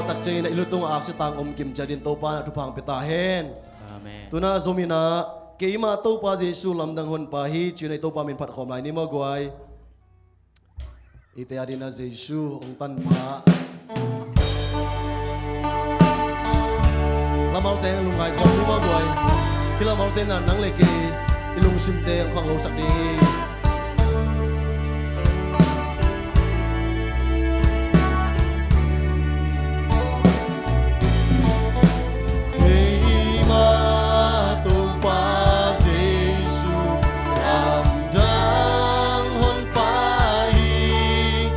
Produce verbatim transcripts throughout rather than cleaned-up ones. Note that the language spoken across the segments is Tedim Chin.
Tak ciangin ah i lutung a aksi tang om kim ciatin Topa in ah thupha hong pia ta hen. Amen. Tu-in ah zom in ah, "Keimah Topa Jesu lamdang honpa hi," ci-in ah i Topa min phat khawm lai ni maw guai. Eite adingin ah Jesu hong tanpha. Lamalte lungngai khawm ni maw guai. Hih lamalte in ah nang le kei i lungsimte hong khanglosak ding hi. Keimah Topa Jesu lamdang honpa hi,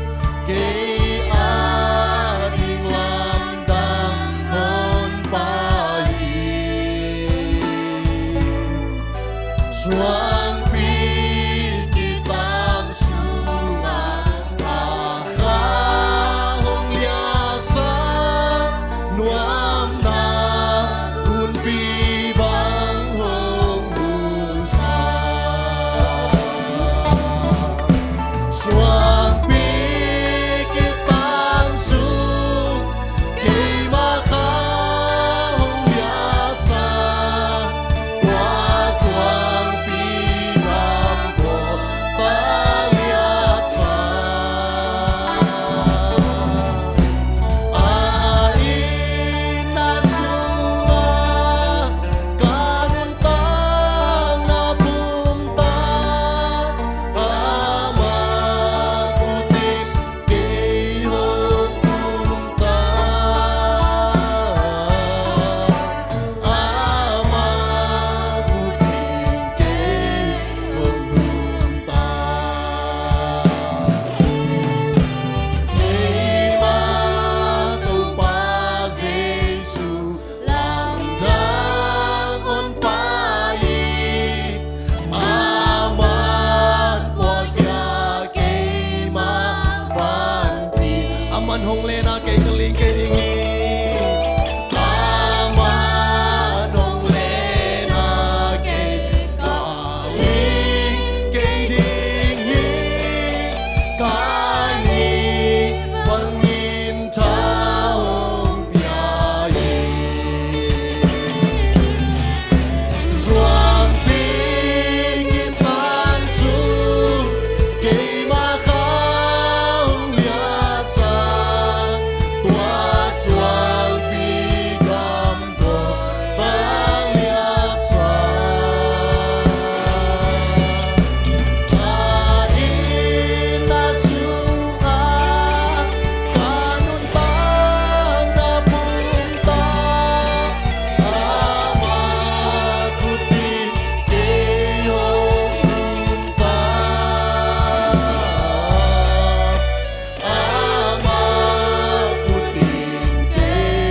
kei ading lamdang honpa hi. Suangpi kitang sungah a kha hong liasa, nuamna gunpi bang hong husa. Suangpi kitang sung keimah kha hong liasa, tua suangpi lam ko ta liasa. A inn a sungah ka nuntakna pumtak, ama khut in kei hong pumtak, ama khut in kei hong pumtak. Keimah Topa Jesu lamdang honpa hi, aman puahkhia keimah vanpi. Aman hong len a kei ka ling kei ding hi. Aman hong len a kei ka ling kei ding hi. Ka ing bangin tha hong pia hi. Suangpi kitang sung keimah kha hong liasa, tua suangpi gam ko ta liasa. A inn a sungah ka nuntakna pumtak, ama khut in kei hong pumtak, ama khut in kei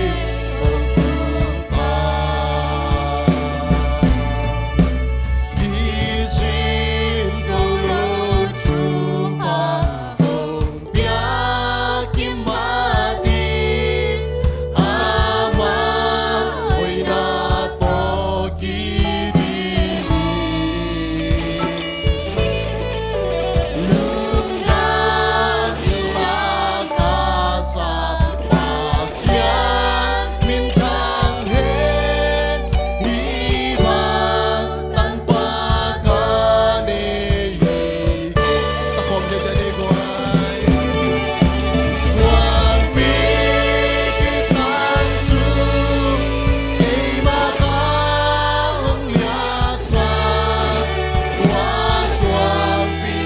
hong pumtak. Kisin zo lo thupha hong pia kim mah ding, ama hoihna tawh kidim hi. Lungdam in la ka sa Pasian minthang hen, hih bang tanpa ka nei hi. Sa khawm ziahziah ni guai. Suangpi kitang sung keimah kha hong liasa, tua suangpi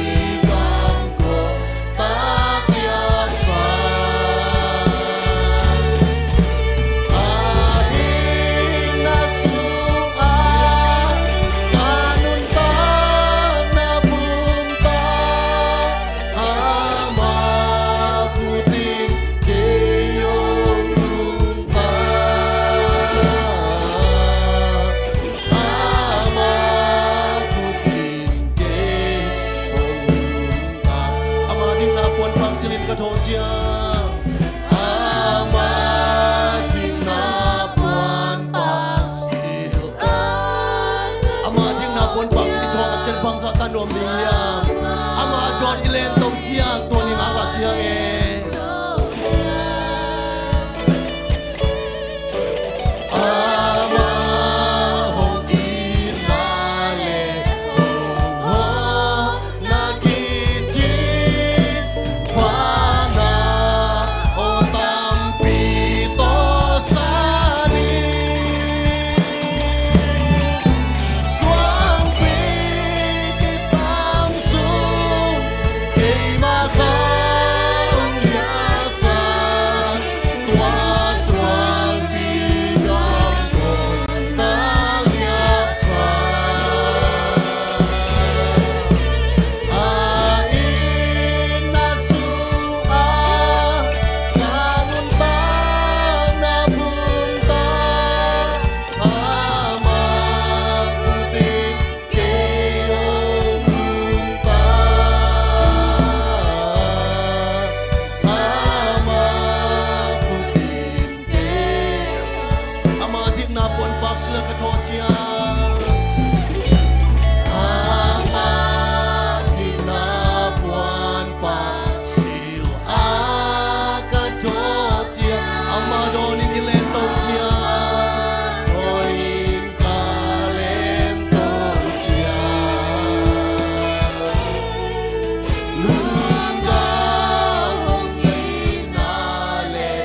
gam ko ta liasa. A inn a sungah ka nuntakna pumtak, ama khut in kei hong pumtak, ama khut in kei hong pumtak. Ama ding na puan pak silhin ka thawh ciang, ama ding na puan pak silhin, ama ding na puan pak silhin thawh ka ciang bangzah ta nuam ding hiam? Ama dawn i len to ciang tua ni mah ka siang e. Ama dikna puanpak sila ka thawh ciang. Ama dikna puanpak sila ka thawh ciang. Ama dawnin i lento ciang. Dawnin ka lento ciang. Lungdam ina le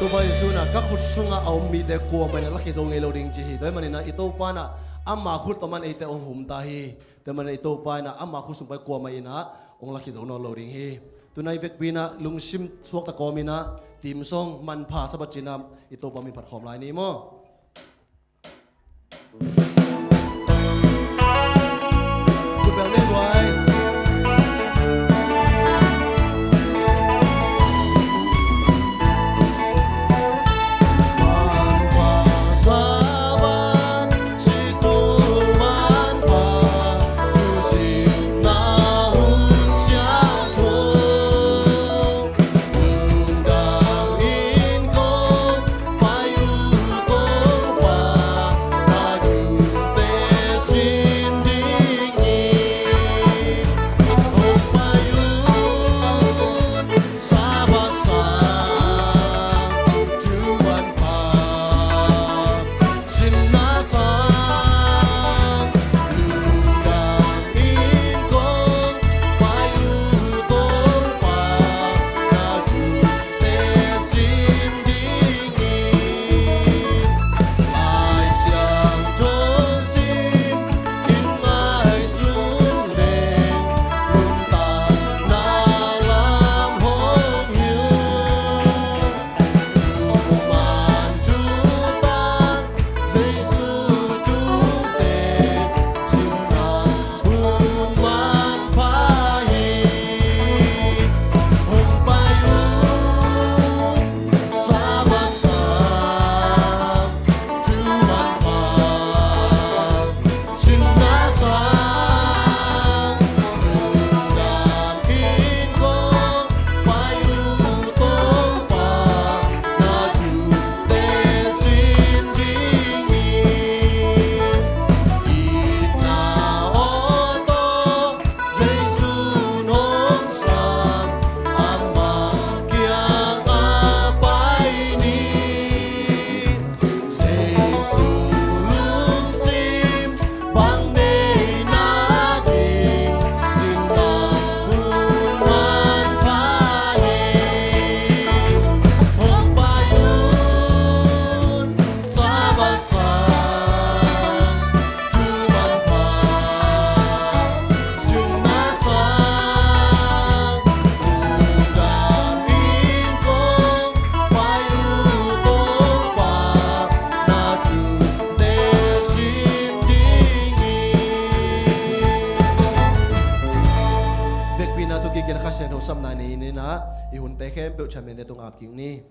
Topa Jesuh in ah ka khut sungah a om mite kuamah in ah lakhia zo ngei lo ding ci hi. Tua ahih manin ah i Topa in ah ama khut tawh man eite hong hum ta hi. Tua ahih manin ah i Topa in ah ama khut sung pai kuamah in ah hong lakhia zo nawn lo ding hi. Tunai vekpi in ah lungsim suakta kawmin ah theme song Manpha Sabbath ci-in ah i Topa min phat khawm lai ni maw. Vekpi-in ah thukik in Kha Siangtho sapna nei-in ah i hunte khempeuh Chairman-te tung ap kik ni.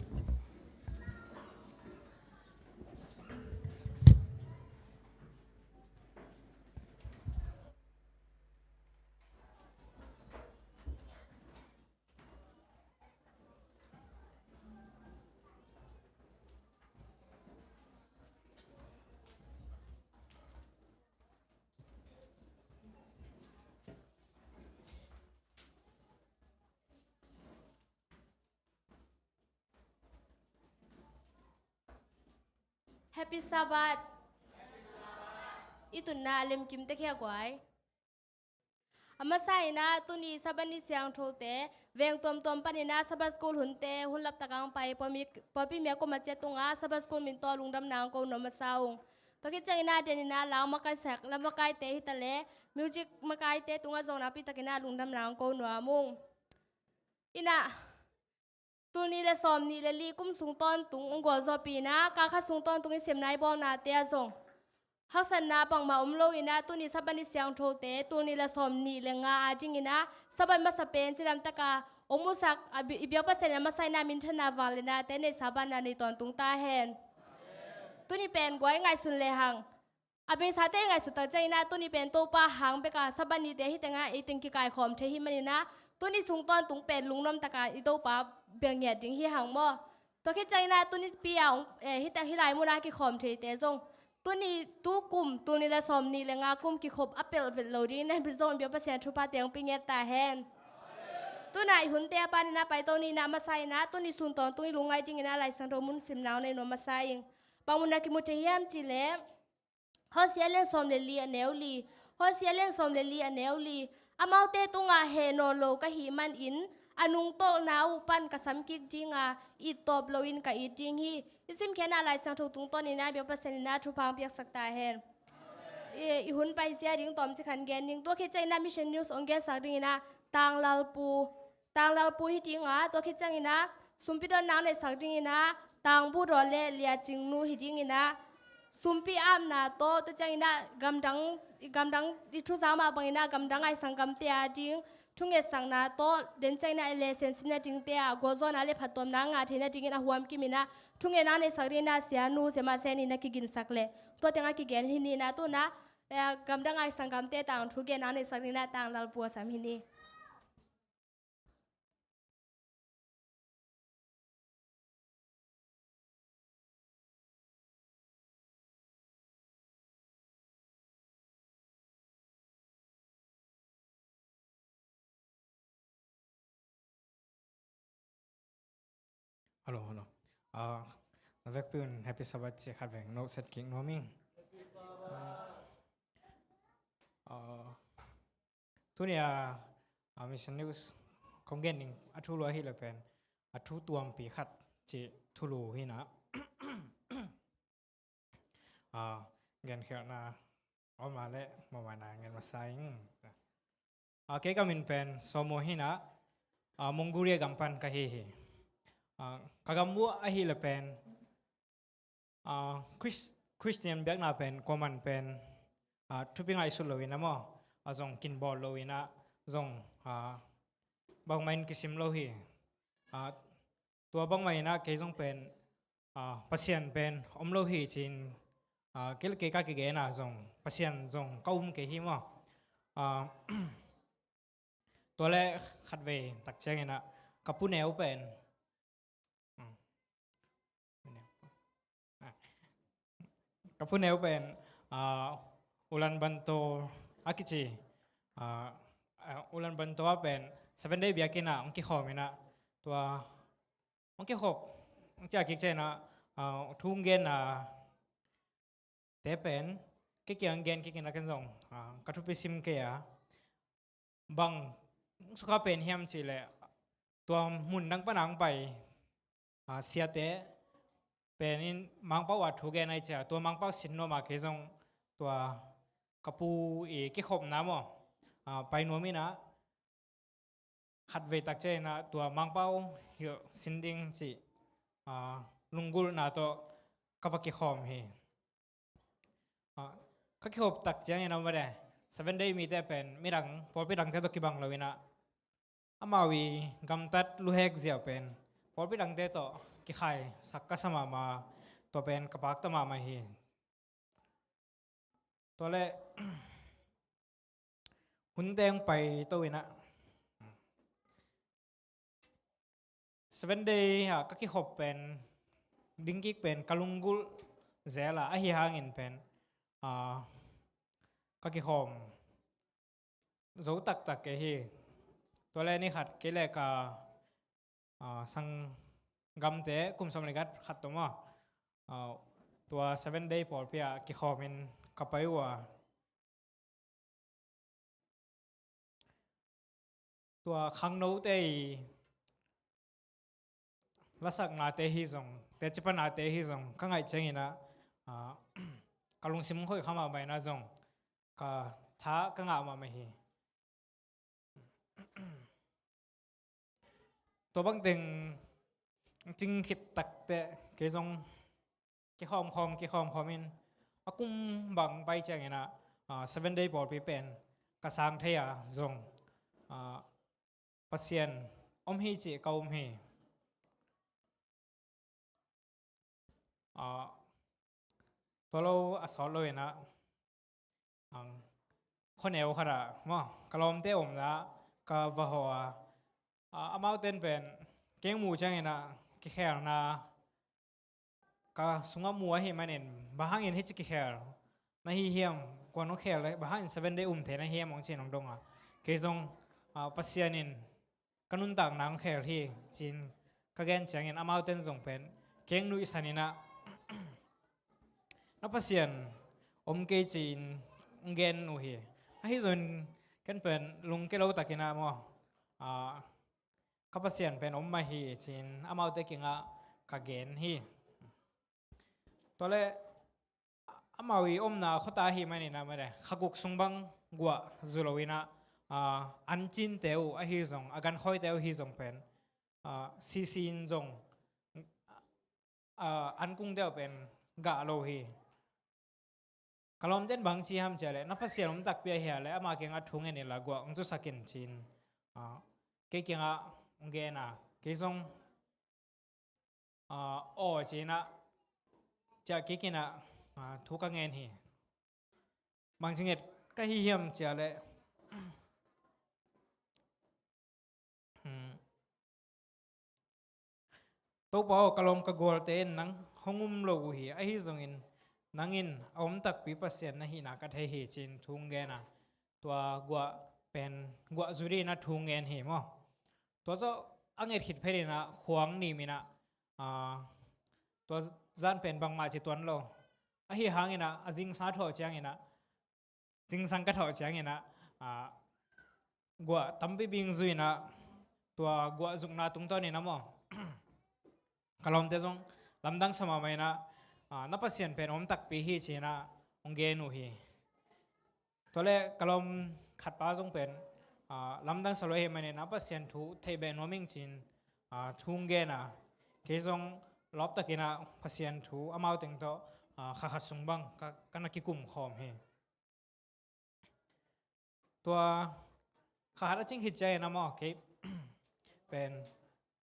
Happy Sabbath. I tunna a lemkim tek hi a guai. A masa in ah tuni Sabbath ni siangthote veng tuamtuam panin ah Sabbath school hunte hun laptak ang pai pawlpi mi a kom a ciat tungah Sabbath school min tawh lungdamna ang ko nuam a sa ung. Tua khit ciangin ah den in ah lau makaisak, la makaite hi ta leh, music makaite tungah zong nakpi takin ah lungdamna ang ko nuam ung. In ah, tul nih le sawm nih le li kum sung tawntung ong gualzawhpih in ah, kal khat sung tawntung i sem nai bawlnate ah zong haksatna bangmah om lo in ah, tuni Sabbath ni siangthote tul nih le sawm nih le nga a ding in ah, Sabbath masa pen cidamtaka ong musak a bi-, i biak Pasian in a masa in ah minthanna vangliatnate neihsa banna nei tawntung ta hen. Tuni pen guai ngaihsun lehang, a beisate i ngaihsut tak ciangin ah tuni pen Topa hang beka Sabbath nite hi tengah ei teng kikaikhawm thei hi manin ah, tuni sung tawntung pen lungnuam taka i Topa bia ngiat ding hi hang maw. Tua khit ciangin ah tuni pi a ong, eh, hi teng hih lai munah kikhawm theite zong tuni tu kum tul nih le sawm nih le nga kum kikhop a pelh vet lo ding in ah, bit zong biak Pasian thupha teng pi ngiat ta hen. Tuna i hunte a panin ah paito ni in ah, a masa in ah tuni sung tawntung i lungngaih ding in ah Lai Siangtho mun simna ong nei nuam a sa ing. Bang munah kimu thei hiam cih leh, Hosea lian sawm le li a neu li. Hosea lian sawm le li a neu li. Amaute tungah heh nawn lo ka hih manin a nungtolhna uh pan ka sam kik ding a, it tawp loin ka it ding hi. I simkhiatna Lai Siangtho tungtawnin ah biak Pasian in ah thupha ong piaksak ta hen. I, i hun paizia ding tawmcik khat gen ning. Tua khit ciangin ah Mission News ong gensak ding in ah Tanglalpu, Tanglalpu hi ding a, tua khit ciangin ah sumpi dawnna ong neihsak ding in ah Tangbudaw le Liacingnu hi ding in ah, sumpi apna tawh, tua ciangin ah gamdang, gamdang i thuza mah bangin ah gamdang ai sanggamte a ding thungetsakna tawh, den ciangin ah lesson sinna dingte ah gualzawhna le phattuamna ngah theihna dingin a huam kim in ah thungetna ong neihsak ding in ah sianu siamahse nih in ah kiginsak leh tua teng ah kigen hi ni in ah, tuna, eh, gamdang ai sanggamte tang thugenna ong neihsak ding in ah Tanglalpu a sam hi ni. Hello, hello. Ah, na vekpi un Happy Sabbath ci khat veng note set kik nuam ing. Ah, tuni a, a Mission News kong gen ding a thu lua hi le pen a thu tuampi khat ci thulu hi na. Ah, genkhialhna om a le mawhmaina ngen masa ing. Ah, kei ka min pen Sawmaw hi na, ah, Mongolia gam pan ka hi hi. Ah, ka gam uh ahi le pen, ah, Chris-, Christian biakna pen kuaman pen, ah, thupi ngaihsut lo in ah maw, a zong kinbawl lo in ah zong, ah, bangmah in kisim lo hi. Ah, tua bangmah in ah kei zong pen, ah, Pasian pen om lo hi ci-in, ah, kei le kei ka kigen a zong Pasian zong ka um kei hi maw. Ah, tua le khatvei tak ciangin ah ka pu neu pen, hmm. Ka pu neu pen, ah, Ulaanbaatar a kici, ah, ah, Ulaanbaatar ah pen Seven Day biakinn ah hong kikhawm in ah, tua hong kikhop, hong ciah kik ciangin ah, ah, thu hong gen, ah, te pen kei kiang gen kik in ah ken zong, ah, ka thupi sim kei a. Bang sukha pen hiam cih leh tua mun dang pan a hong pai, ah, siate pen in Mangpau a thu gen a i cia, tua Mangpau sin nuam a kei zong tua ka pu i kikhopna maw, ah, pai nuam in ah khatvei tak ciangin ah tua Mangpau hilh sin ding cih, ah, lunggulhna tawh ka va kikhawm hi. Ah, ka kikhop tak ciangin ah mawle, Seven Day mite pen midang, pawlpi dangte tawh kibang lo in ah, amau i gamtat luhek ziau pen pawlpi dangte tawh kikhaisak ka sa mahmah, tua pen ka pakta mahmah hi. Tua le, hun teng pai to in ah, Seven Day ah ka kikhop pen, ding kik pen ka lunggulh zel a, ahi hangin pen, ah, ka kikhawm zo taktak kei hi. Tua le ni khat kei le ka, ah, sanggamte kum sawm le khat khat tawh maw, ah, tua Seven Day pawlpi ah kikhawmin ka pai uh a, tua khangnote i lasaknate hi zong, tecipanate hi zong ka ngaih ciangin ah, ah, ka lungsim hoih kha mahmah in ah zong ka tha ka ngah mahmah hi. Tua bangteng cing khit takteh kei zong kikhawmkhawm kikhawmkhawm in a kum bang pai ciangin ah, ah, Seven Day pawlpi pen ka sang thei a zong, ah, Pasian om hi cih ka um hi. Ah, tua lo a sawt lo in ah, ang, khuaneu khat ah maw, ka lawmte omna ka va hawh a, ah, amaute in pen kei muh ciangin ah kikhelna ka sungah mu ahih manin, bang hangin hih ci kikhel na hi hiam, kuan hong khel leh bang hangin Seven Day um thei na hiam hong ci-in hong dong a, kei zong, ah, Pasian in ka nuntakna hong khel hi ci-in ka gen ciangin amaute in zong pen kei nuihsan in ah, na Pasian om kei ci-in hong gen uh hi. Ahi zongin ken pen lungkia lo takin ah maw, ah, ka Pasian pen om mah hi ci-in amaute kiangah ka gen hi. Tua leh amau i omna khuata ahih manin ah mah leh kha guk sung bang guah zu lo in ah, ah, an cinte uh ahi zong, a gankhawite uh hi zong pen, ah, sisi in zong, ah, an kungte uh pen gah lo hi. Ka lawmte in bang ci hiam cih leh, na Pasian om takpi ahi a leh ama kiangah thu ngen inla guah hong zusak in ci-in, ah, kei kiangah hong gen a, kei zong, ah, aw ci-in ah ciah kik in ah, ah, thu ka ngen hi. Bangci nget ka hi hiam cih leh, hmm, Topa aw, ka lawm ka gualte in nang hong um lo uh hi. Ahi zongin nang in a om takpi Pasian na hihna ka thei hi ci-in thu hong gen a, tua guah pen guah zu dingin ah thu hong gen hi maw. Tua zawh a nget khit phet in ah khuang nim in ah, ah, tua zan pen bangmah ci tuan lo. Ahi hangin ah a zingsang thawh ciangin ah, zingsang ka thawh ciangin ah, ah, guah tampi bing zu in ah, tua guah zukna tungtawn in ah maw, ka lawmte zong lamdang sa mahmah in ah, ah, na Pasian pen om takpi hi ci-in ah hong gen uh hi. Tua leh ka lawm khatpa zong pen, ah, lamdang sa lo ahih manin ah Pasian thu theih beh nuam ing ci-in, ah, thu hong gen a, kei zong lawp takin ah Pasian thu amau teng tawh, ah, kha khat sung bang ka, ka na kikum khawm hi. Tua kha khat a cing khit ciangin ah maw, kei pen,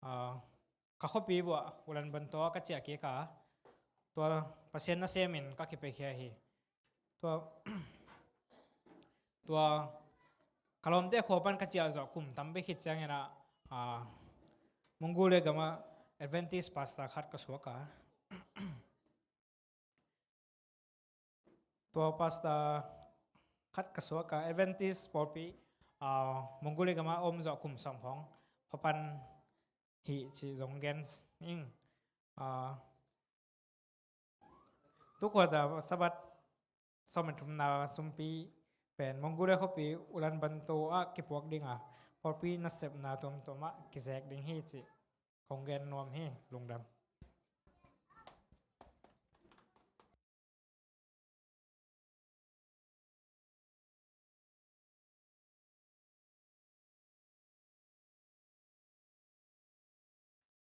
ah, ka khuapi vuah Ulaanbaatar ka ciah kik a, tua Pasian nasem in ka kipia khia hi. Tua, tua ka lawmte khua pan ka ciah zawh kum tampi khit ciangin ah, ah, Mongolia gamah Adventist pastor khat ka suak a, tua pastor khat ka suak a, Adventist pawlpi, ah, Mongolia gamah a om zawh kum sawm khawng pha pan hi ci zong gen ing. Ah, tu kuata Sabbath sawm le thumna sumpi pen Mongolia khuapi Ulaanbaatar ah kipuak ding a, pawlpi nasepna tuamtuam ah kizek ding hi ci kong gen nuam hi. Lungdam.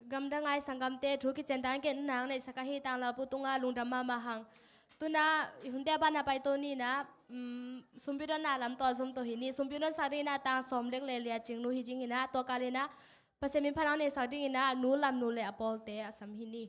Gamdang ai sanggamte, thu kician tangin nang neihsak ahi tanglalpu tungah lungdam mahmah hang. Tuna hunte a banah paito ni in ah, um, sumpi donna lam tawh zom to hi ni. Sumpi don sak ding in ah tang sawm lek le lia cing nu hi ding in ah, tua kal in ah Pasian min phat nang neihsak ding in ah Nu Lam Nu le a pawlte a sam hi ni.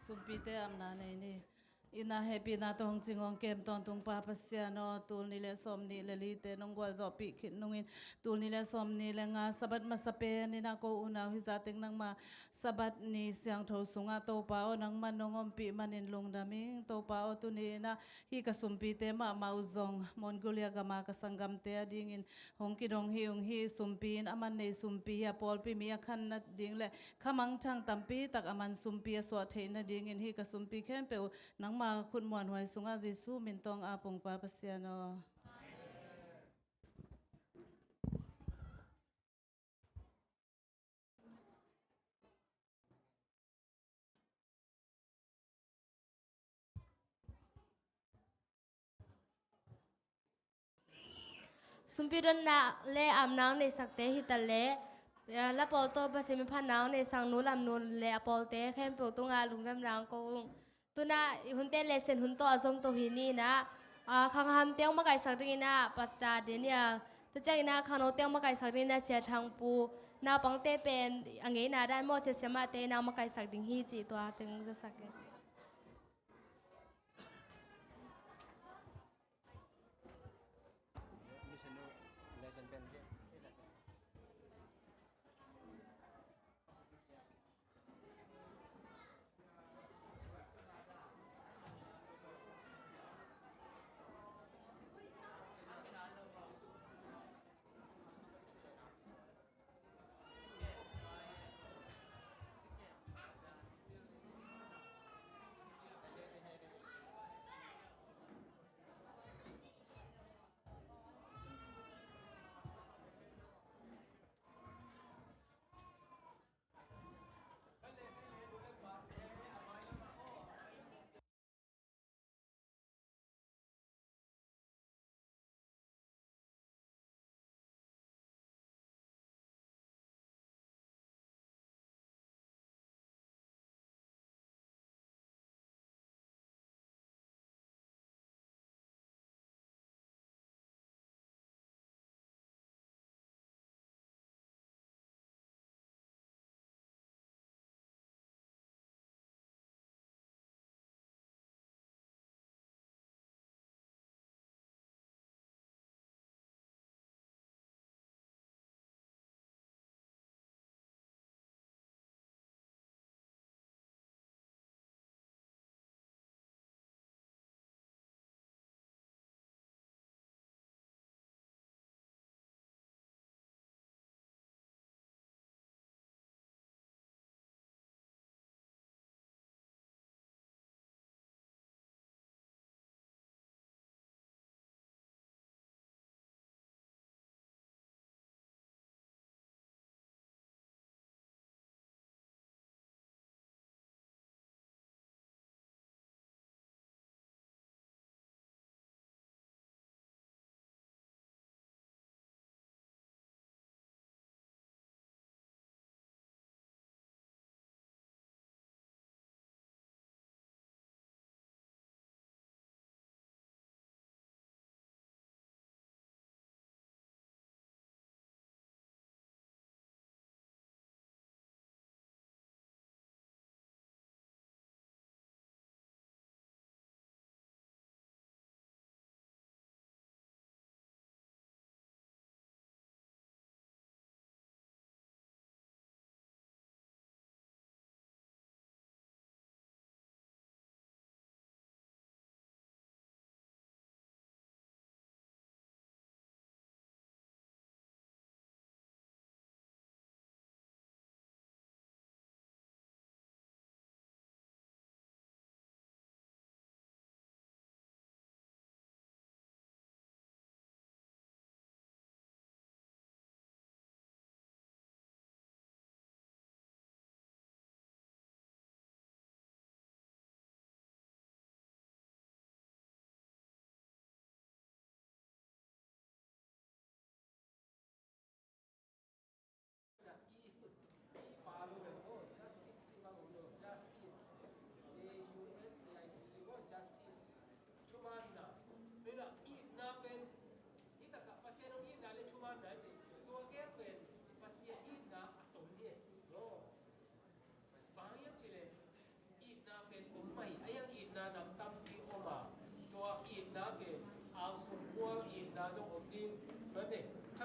Sumpite apna nei ni. Ina hehpihna tawh hong cing hong kem tawntung Pa Pasian aw, tul nih le sawmnih le lite nong gualzawhpih khit nungin, tul nih le sawmnih le nga Sabbath masa pen ina ko unau hi zahteng nangma Sabbath ni siangtho sungah Topa aw nangman nong ompih manin lungdam ing. Topa aw tuni ina hih ka sumpite mahmah uh zong Mongolia gama ka sanggamte a dingin hong kidong hi ung. Hih sumpi in aman nei sumpi hi a, pawlpi mi a khan nading le khamangthang tampi tak aman sumpi a suah theih nadingin hih ka sumpi khempeuh uh nangma khut muanhuai sungah Jesu min tawng ap ung Pa Pasian aw. Sumpi donna le apna hong neisakte hi ta leh, eh, la pawl tawh Pasian min phatna hong neisak Nu Lam Nu le a pawlte khempeuh tungah lungdamna hong ko ung. Tuna i hunte lesson hun tawh a zom to hi ni ina, ah, khanghamte hong makaisak ding ina Pastor Daniel, tua ciang ina khangnote hong makaisak ding ina Sia Thang Pu, naupangte pen a ngeina dan maw, sia siamahte ina hong makaisak ding hi cih tua teng zasak ing.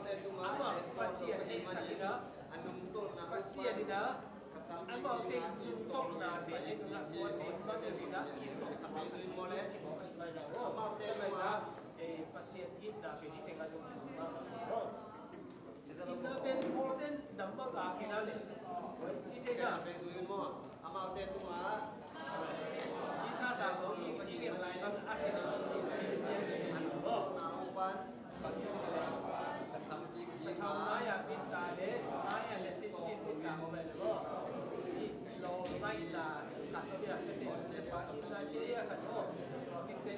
amau Pasian hehsak in ah, Pasian in ah amaute nungtolhnate ei zong ah tuate bang in ah i tawh Pasian itna pen i tengah zong itna pen Kawlten nam bang a kina le i tengah Amaute tungah i sasa ko i i gen lai bang a kizom i sin pian le an ko na upan bang i chale ka sam ki ki ka thau mai a bit ta le mai a le si sin bit ta ko mai le ko i lo mai la ka to bia ka te se pa i na che ya ka to to ki te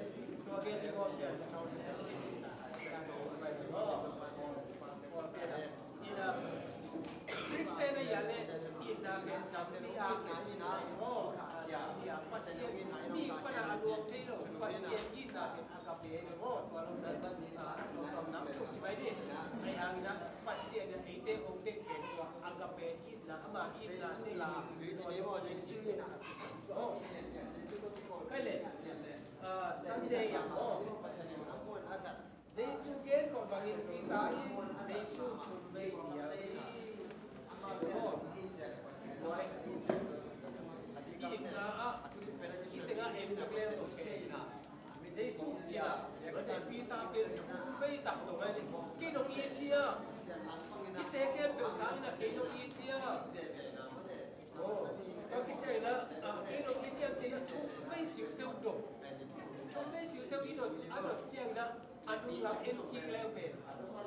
to gen ni ko pian ka thau le si sin bit ta ya ko mai le ko ko te la Ina Kristen a yale itna pen nam ni a pen ina ina Pasian mi pana a luang thei lo Pasian itna pen agape ni mo tua lo a tua nam tuk ci bai ni ai hang ina Pasian ina eite ong tek pen tua agape itna ama itna ni la tua lo Jesu ina kai le Sunday ya mo Jesu gen khawng bangin Peter in Jesu thum vei nial hi. Itna ah i tengah en bek leng to se ina Jesu ina Peter pen thum vei tak to ngai ni. Kei nong it hiam? I te kem peuh sang ina kei nong it hiam? Tua kici ina kei nong it hiam ci ina thum vei siuseu dong. Thum vei siuseu i dong a dong ciang ina A nung lam en kik leu pen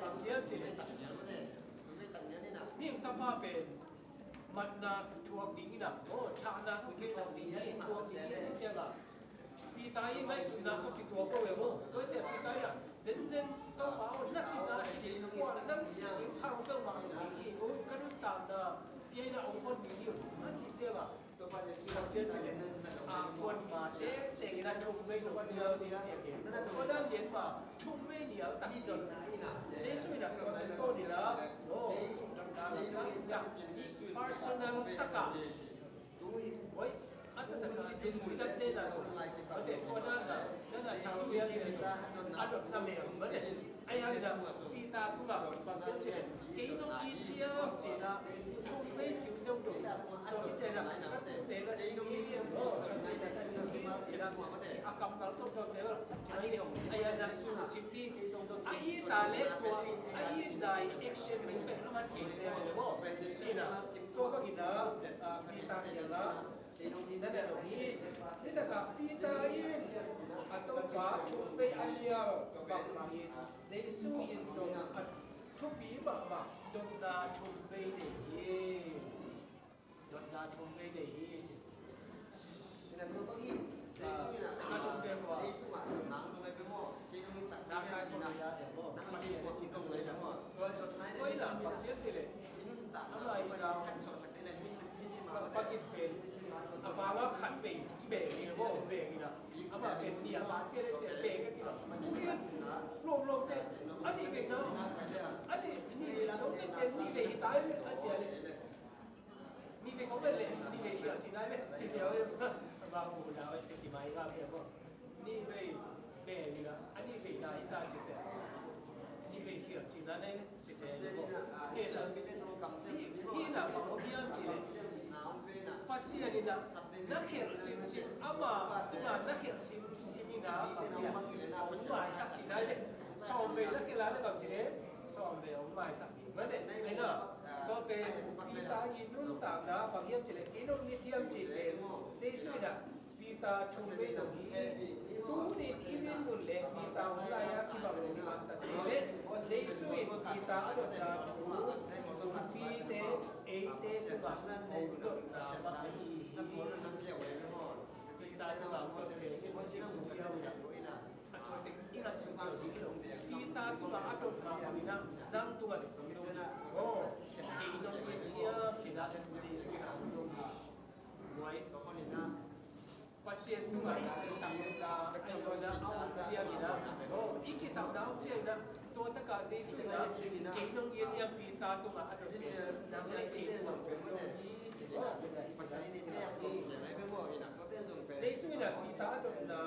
bang ciam ci le mihing tapa pen matna thuak ding ina maw thahna zong kithuak ding hi thuak ding hi ci cianga Peter i ngaihsutna tawh kituak ko ve maw tuate Peter ina zenzen Topa aw na sihna a si ding kuan nang si ding thang peuhmah ding hi ka nuntakna pia ina ong hon ding hi a ci cianga Tua pa Jesu a cian ci le a kuan ma te tengin a thum vei lo nial ni ci a ke. Tua dan lian ma thum vei nial tak hi. Jesu in a tua tungtawn in a lo dotna lam tak i personal taka oi a taktak a tun zui dan te na lo. Tua dan na na thang nial ni a dotna mel mate. Ahi hangin ah Peter tungah bang ciam cih leh kei nong it hiam ci-in ah thum vei siuseu dong tawh i ciah in ah ka tute na thum vei hiam maw ka tute na thum vei hiam ci-in ah a kammal tawmtawmte bang ci mai ni. Ahi hangin ah cim ding a it a leh tua a itna i action ding pen a man kei te maw. Ci-in ah tua bangin ah Peter hi a la Nana dong hi. Nitakah Peter in a Topa thum vei a nial bangbangin Jesu in zong a thupi mahmah dotna thum vei nei hi. Dotna thum vei nei hi. Ka sungte kua. Nang ngai pe maw, kei nong in tak nang ngai pe maw, nang ngai pe maw, kei nong ngai pe maw. Tua ina bang ciam cih leh ama ina Pakit pen a panga khat vei i beng in a, beng in a, ama pen nih a ban pen a i te beng a kila. Ui, lom lom te a nih vei na, a nih, nih vei na, lom pen nih vei hi ta hi ve a ci a le. Nih vei kong pen le nih vei khial ci nai ve ci sia ve. Ama mu na ve te ki mai ga ve mo. Nih vei beng in a, a nih vei na hi ta ci te. Nih vei khial ci nai ve. Hi na, bang hiam cih leh Pasian in a na khelh simsim, ama tungah na khelh simsim in a bang ci a, hong maisak cih nai leh, sawm vei na khelh a leh bang ci leh sawm vei hong maisak. Mate, ai na, tua pen Peter i nuntakna bang hiam cih leh, i nung i thiam cih leh Jesu in a Peter thum vei dong hi. Tuni in i min mun le Peter hun lai-a kibang lo hi mah ta se leh, Jesu in Peter a dotna thu, sumpite eite tungah hong dotna bang ahi hi. Peter tungah hong dot pen in sing ziau in a, a tua teng i ngaihsun ziau ding hi lo. Peter tungah a dot mah bang in a, nang tungah dot ding hi. Aw, kei nong hiam cih in a Jesu in a hong dot hi. Pasian tungah i kisapna a om ciangin a, aw, i kisapna a om ciangin a, tua takah Jesu in a, kei nong it hiam Peter tungah a dot pen, nang le kei tungah pen hi ci-in a, Jesu in a Peter a dotna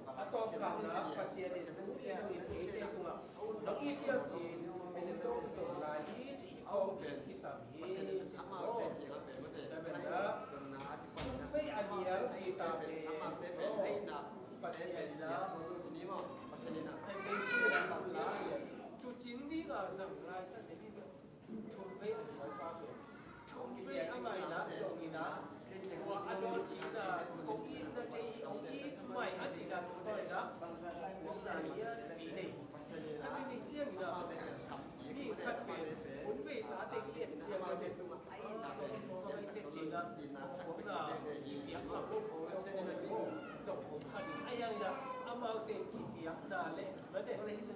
a tawpkhakna, Pasian in tuni in eite tungah nong it hiam ci-in hong dot lai hi ci-in i phawk ding kisam hi. Aw, tua pen a, thum vei a nial Peter pen, aw, Pasian in a, Jesu in a, tuucing ding a zang lai ta se ding. Thum vei a nial pa pen, thum vei a ngaihna dong in a, tua a dawn in a, kong itna thei, kong it mai a cihna tua in a, kong itna thei nei. Khat vei ciangin a, mi khat pen hun veisa teng i et ciangin a, tua bang i et ciangin a, kong na i piak a, kong zong kong khan a, a yang in a, amaute kipiakna le, mate,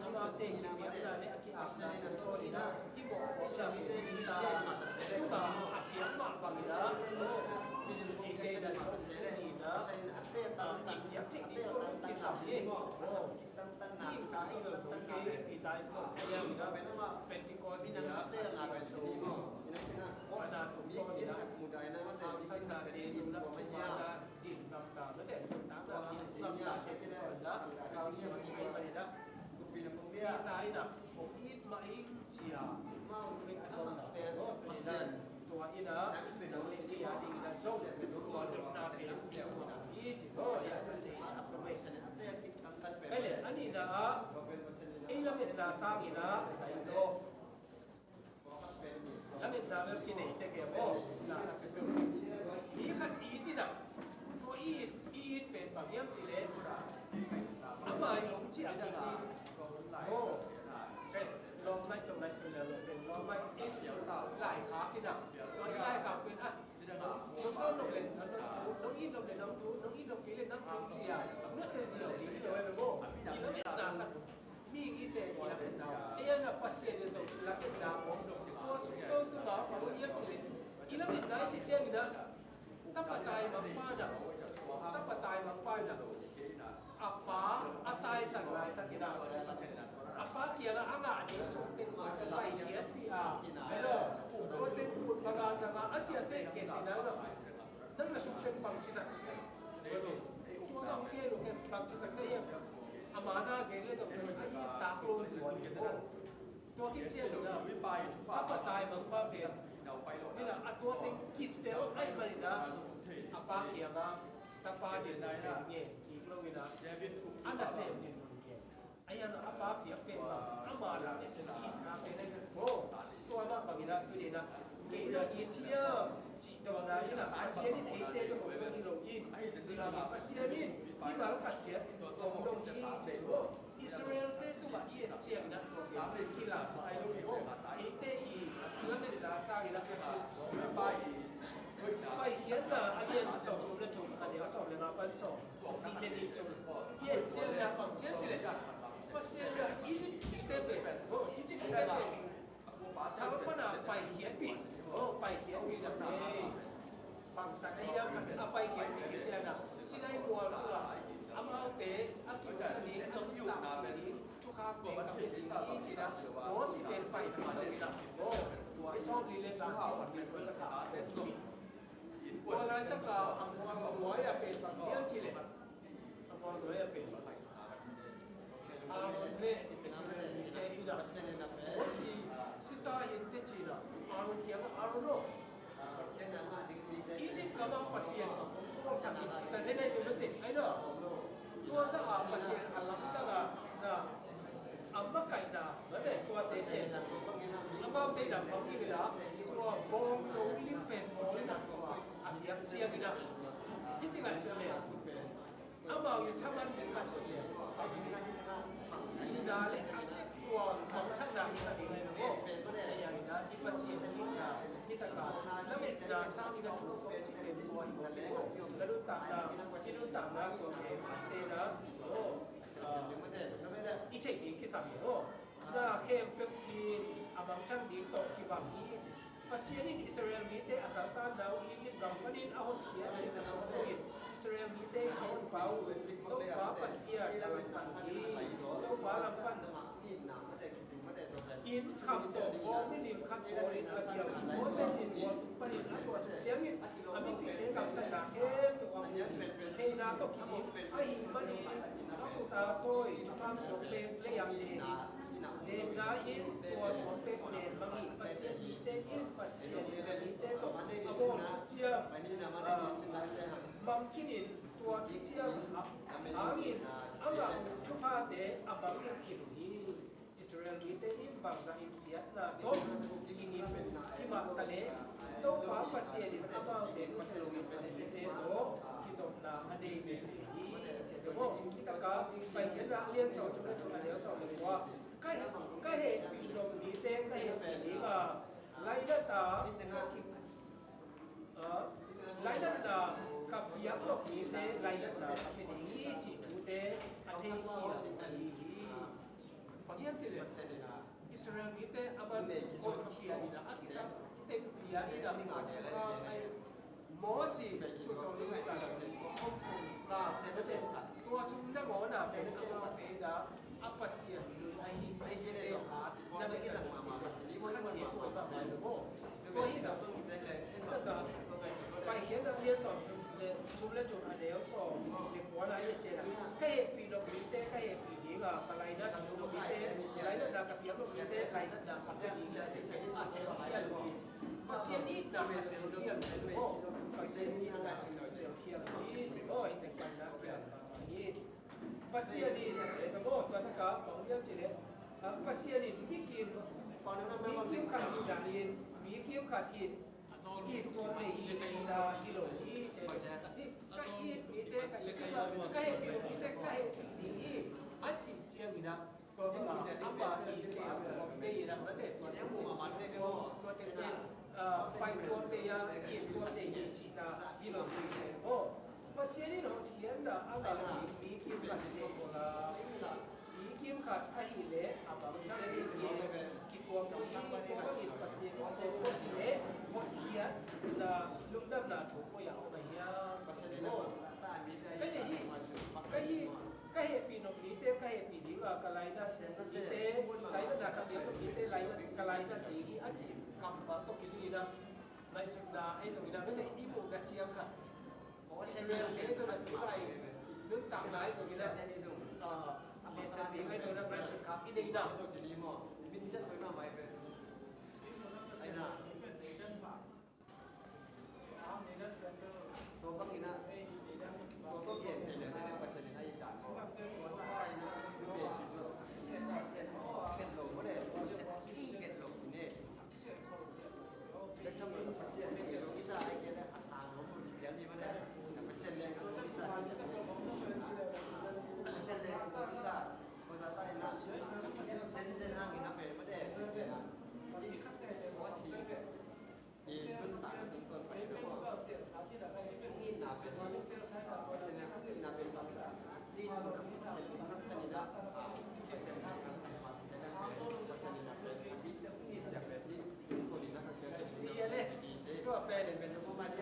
amaute kipiakna le a ki-apna le tawh in a, i mawhmawhna pen Peter tungah a piak mah bang in a, eite in a, i piak theih ding tawh kisam hi. Aw, i ta i lo zong kei Peter in zong a yang in a, Pentecost ni a, a siangtho, a na tungtawn in a, hangsanna te, zumna, thupana, din gamta, mate, nuntakna din gamta te tungtawn in a, Peter in a, hong it mah ing ci a, hong it mah ing ci a, tua in a, tua in a, nang le kei a ding in a zong, tua dotna pen hi ci, aw, hi a sa le, hi a sa le. Tua pen a nihna ah, ei lametna sangin a, zong lametna bel kinei tek e maw. Mi khat it in a, tua it, it pen bang hiam cih leh, ama i hong ciah ding hi. Aw, lawm ngaih tawh ngaihsun leh lawm pen, lawm ngaih in, laikhak in a, tua i laikhak pen a, nong dawn nop leh nong thu, nong it nop leh nong thu, nong it nop kei leh nong thu ci a, nusia ziau ding hi lo e maw. I lametna khat, mi i te i lametna, ei a na Pasian in zong i lametna om lo. Tua sung tawh tuma bang hiam cih leh, i lametna i cih ciangin a, tapa taimangpa in a, tapa taimangpa in a, a pa a taisan laitakin a, a pa kiangah a ngah ding sum teng paikhiatpih a, hello, tua teng ut bang a zang a, a ciah teh kei teh na, nang na sum teng bangci zat, tua zong kei lo, bangci zat na hiam? A mana gen leh zong a i tak lo. Tua khit ciangin a, tapa taimangpa pen in a, a tua teng kitel ahih manin a, a pa kiangah tapa den pen ngen kik lo in a, a nasem den ngen. Ahi hang a pa piak pen bang, ama lam et itna pen ahi ve. Tua mah bangin a, tuni in a, kei na it hiam cih dotna in a, Pasian in eite tawh hong dong hi lo in, Pasian in mimal khat ciat hong dong hi ci maw. Israel-te tungah i et ciangin a, tua pen kilamsai lo hi maw. Eite i lametna sangin a, Paikhiatna a lian sawmthum le thum, a neu sawm le nga pan sawm, nih le nih sung i et ciangin a, bang ci hiam cih leh, Pasian in a Egypt-te pen, aw, Egypt-te pen sal pan a paikhiatpih, aw, paikhiatpih na hi. Sinai mual tungah amaute a kiukna ding, a nuntakna ding thukham ding ka pia ding hi, ci-in ah Moses pen paina a dong in ah, aw, i sawm li le za sawm li le za, tua laitak a mual nuai a pen bang ci hiam cih leh, a mual nuai a pen Aaron le Israel mite in ah, Moses si ta in teh, ci-in ah Aaron kiangah, Aaron aw, Egypt gam a Pasian hong sak in, ci ta zen ahi ve, mate, ahi na. Tua zah a Pasian a lamdang a, na, a makaihna, mate, tuate pen amaute in ah bang hi ve, na, tua bawngno lim pen bawl in ah, tua a piak ciangin ah, hih ci ngaihsun leh, amau i thaman ding ngaihsun leh, sihna le a tek tua mangthangna hi ta ding hi lo. Ahi hangin ah i Pasian itna, hi tak a lametna sangin a thu zong cih pen tua hi lo. Na nuntakna, i nuntakna tua pen, te na, aw, ah, i theih ding kisam hi lo. Na khempeuh in a mangthang ding tawh kibang hi, ci. Pasian in Israel mite a saltanna uh Egypt gam panin a hotkhiat ding a sungah Israel mite in a honpa uh Topa Pasian a lampan hi. Topa lampan in kham tawh bawng milim khat bawlin a kiau hi. Moses in mual tung panin a tuah suk ciangin a mipite gamtatna khempeuh a mu hi. Theihna tawh kidim ahih manin a khut a tawi, thukham suak pek lei-ah nen hi. Nenna in tua suak pek nen mang hi. Pasian mite in Pasian in a mite tawh a bawl thuciam, ah, mang khin in, tua thuciam hangin amah thuphate a mang in khin uh hi. Israel mite in bangzah in siatna tawh kingim himah taleh, Topa Pasian in amaute nusia lo in a mite tawh kizopna a nei veve hi, ci hi ve maw. Hih takah Paikhiatna a lian sawm, thum le thum, a neu sawm le kua. Ka, ka hehpih nop mite ka hehpih ding a, lainat a ka ki, ah, lainatna ka piak nop mite lainatna ka pia ding hi, cih thute a thei hi, a thei hi. Bang hiam cih leh Israel mite a man hotkhiat in a, a kisam teng pia in a, Moses sunzawh ding a, hong sung, tua sung nangawn a pen a, a Pasian nun ahi, ahi te a, na bek a zong cih leh khasiat huai mahmah lo maw. Tua hi zah, hi takah Paikhiatna a lian sawm, thum le, thum le thum, a neu sawm le kua na i et ciangin, ka hehpih nop mite ka hehpih ding a, ka lainat nop mite, lainatna ka piak nop mite lainatna ka pia ding hi, ci hi. A telkhial hi. Pasian itna pen telkhial hi maw. Pasian itna telkhial hi, ci maw. Hih teng paina kilang mahmah hi. Pasian in, eh, maw, tua takah bang hiam cih leh, ah, Pasian in mi kim, mi kim khat hihna in, mi kim khat in it tuam nei hi cihna hi lo hi, ci. Hih ka it mite, ka it, ka hehpih nop mite ka hehpih ding hi, a cih ciangin ah, tua bang a, amah it tuam nei in ah, mate, tua teng, tua teng pen, ah, pai tuam nei a, it tuam nei hi cihna hi lo hi, ci. Aw, Pasian in hotkhiatna a ngah mi kim khat seh bawl a, mi kim khat ahih leh a bangzah ding in kituak kul hi. Tua bangin Pasian in hotkhiat leh hotkhiatna lungdamna thu koi-ah om ahi hiam? Ka deih hi, ka hi, ka hehpih nop mite ka hehpih ding a, ka lainat mite, lainatna ka piak nop mite lainat, ka lainat ding hi, a cih kammal tawh kizui in ah, ngaihsutna ahi zongin ah, ka deih, i muhna ciang khat Israel te zong a singkai nuntakna ahi zongin ah, ah, a masa ding ahi zongin ah ngaihsut kha i nei na. Tua bangin ah, tua tua gen te le te le Pasian in a it dan maw. Masa in ah, lu te kizuak, Pasian, Pasian, vet lo maw le, Pasian a thei vet lo ci ne. Ka cham lo Pasian le ka lo kisa ai ke le a sang lo mu ci pian ni ma le. Pasian le ka lo kisa. Pasian le ka lo kisa. Ko ta ta ina. Pasian zen zen hang ina pe ma de. Ko si. Ni nun ta na tung ton pa ni lo. Ni na pe. Pasian le ni na pe sa. Ni na pe sa ni da. Pasian le ka sa pa. Tua pen, tua pen,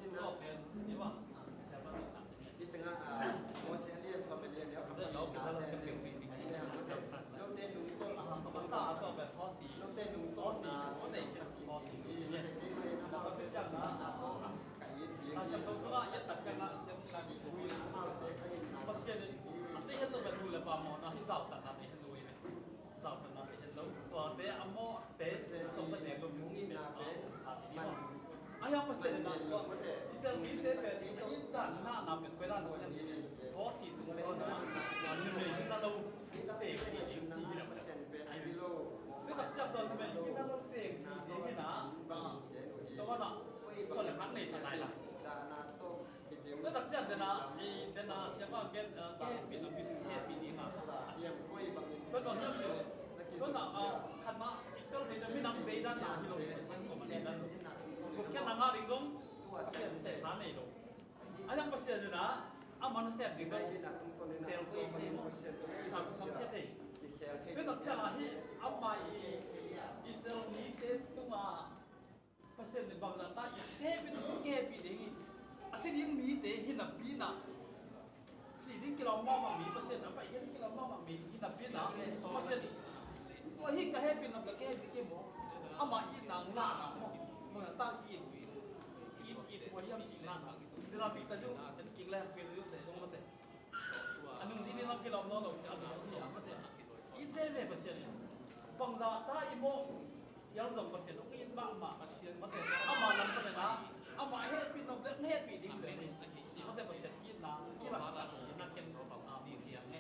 tua pen, Pasian in a te hen lo, nu le pa mawhna hi zautatna te hen lo ei ve. Zautatna te hen lo. Tuate a mawhte sawm ta nek lo, min cih pen a om sa ci hi maw. A hiang Pasian in a tua Israel mite pen a it dan nahna pen koi dan lo hen. Tua si tung pen a numei hi na lo teng hi ding ci hi lo. Tua tak siak tua numei hi na lo teng hi ding hi na. Tua na suan le khak nei sa nai la. Tua tak siak dena, i dena siapa gen, eh, kehpih lo, kehpih ding a. Tua bang hiam cih. Tua na, ah, khat na i kal thei na minam deidan na hi lo, Pasian koma deidan lo. Gupkhiatna ngah ding zong Pasian sehsa nei lo. A hiang Pasian in a, a man a sep ding lo. Tel tua pa hi maw. Sam, sam thei thei. Tua tak siak a hi, amah i Israel mite tungah Pasian in bangzah ta i hehpih, hehpih ding hi. A si ding mite hi napi-in a, si ding kilawm mahmah mi, Pasian a paikhiat ding kilawm mahmah mi hi napi-in a, Pasian tua hi ka hehpih nop le ka hehpih kei maw. Amah itna ngahna maw. Bangzah ta it, it, it, tua hiam cih ngahna. Dena pi ta zu, en kik le, pi ta zu te, zong mate. A nungzui ding lam kilawm nawn lo, a nungzui ding lam mate. I te ve Pasian in. Bangzah ta i mawh hial zong Pasian hong it mahmah. Mate. Ama lam panin a, ama hehpih nop le hehpih ding ve. Mate Pasian itna kilawm sa Pasian na ken, a, mu hiam e.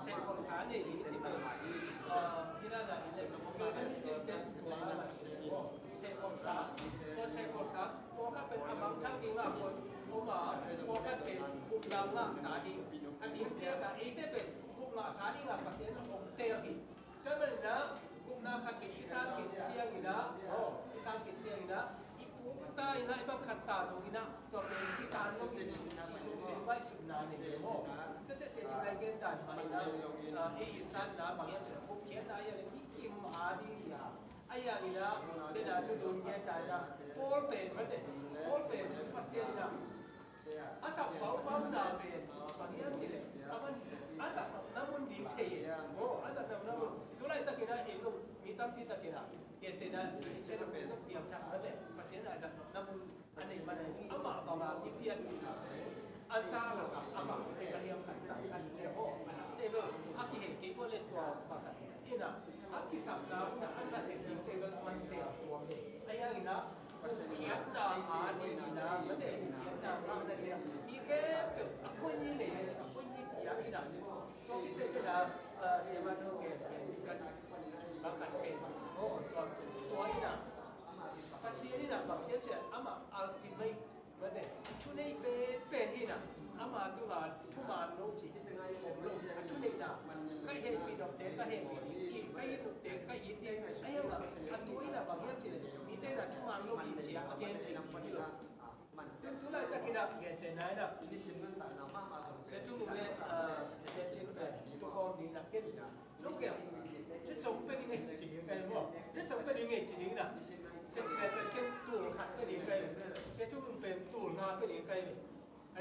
Sehkhawmsa nei ding ci pen, ah, hi na na in le, Calvinism te tua a na sehkhawmsa, tua sehkhawmsa, pawlkhat pen a mangthang ding a kon om a, pawlkhat pen gupna ngahsa ding a ding piak a, eite pen gupna ngahsa ding a Pasian a hong teel hi. Tua manin a gupna khat pen i san khit ciangin a, aw, i san khit ciangin a, i puk ta in a, i bang khat ta zong in a, tua pen kitan lo in, lungsim ngaihsutna nei lo maw. Tuate Sia Cing Lai gen dan bang in a, a, i sanna bang hiam cih leh gupkhiatna a, i kim a ding hi a. A, i a in a, den a Lun Lun gen dan in a, Paul pen mate, Paul pen Pasian in a a zat paupau na pen bang hiam cih leh, a man, a zat nopna mun ding thei e. Aw, a zat nopna mun. Tu laitakin a ei zong mi tampi takin a, gentehna, Sia Lun Lun zong piangthak mate, Pasian a zat nopna mun a neih man a, amah bang a i pian a za lo a, amah a hiam khat sa khat le, aw, a thak table a kihei kei ko le tua bang khat in a, a kisapna mun a, a nasep ding table a man te a tuam e. A hiang in a, gupkhiatna a ding in a, mate, gupkhiatna a na ding in a, mi khempeuh a khuini nei, a khuini pia in a. Tua khit teh teh na, ah, Sia Mate hong gen, gen kan bang khat pen. Aw, tua, tua in a, Pasian in a bang ciat ciat amah ultimate, mate, thunei pen pen in a, ama tungah thuman lo cih om lo, a thuneihna, ka hehpih nopte ka hehpih ding, ka it nopte ka it ding, a hiang a, a tua in a bang hiam cih leh, mite in a thuman lo hi ci a a gen thei hi lo. Tun tu laitakin a, gentehna in a, Sia Thum Mung le, ah, Sia Cin pen tukhawm ding in a, ken Lungkeu, ni sawm pen i ngei ci ding kai maw? Ni sawm pen i ngei ci ding na. Sia Cin Lai pen ken tul khat pen i kai ve. Sia Thum Mung pen tul nga pen i kai ve. A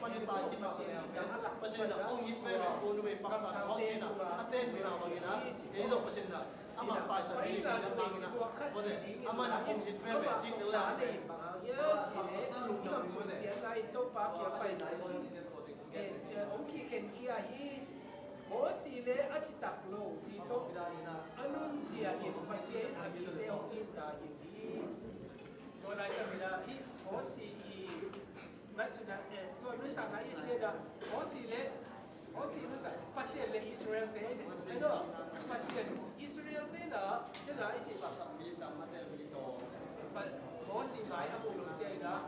pan i tai khin mah bangin ah, Pasian in ah hong it veve, ko numei pakhat hong sin ah, a tenpih na bangin ah, ei zong Pasian in ah amah taisan ding hi a hangin ah, amah in ah hong it veve, cih tel leh, eh, eh, hong kikhen khia hi. Mosi le a citak lo zi tawh a nunzia in Pasian in a mite hong itna hi hi. Tua laitakin ah hih Mosi i ngaihsutna, eh, tua nuntakna i et ciangin ah Mosi le, Mosi nuntak Pasian le Israel-te, ai no, Pasian Israel-te na, te na i cih bang, Mosi mai a mu lo ciangin ah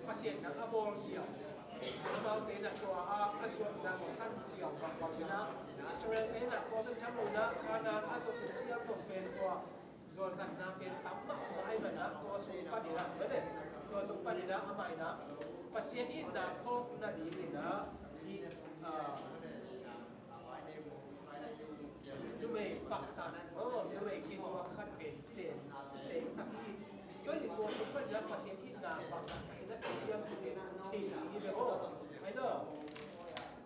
Pasian nang a bawl zia, amaute na tua a, a zuak zang san zia bang bangin ah Israel-te na tua bek tham lo in ah Kanaan a zuak ciang tua pen tua zualzatna pen tam mahmah ahih manin ah tua sung panin ah, tua sung panin ah amah in ah Pasian itna phawk nadingin ah hih, ah, numei paktat, oh, numei kizuak khat pen ten, ten sak hi. Tua ni tua sung panin ah Pasian itna paktat in ah kiam ci pen thei hi ve, oh. Ai no.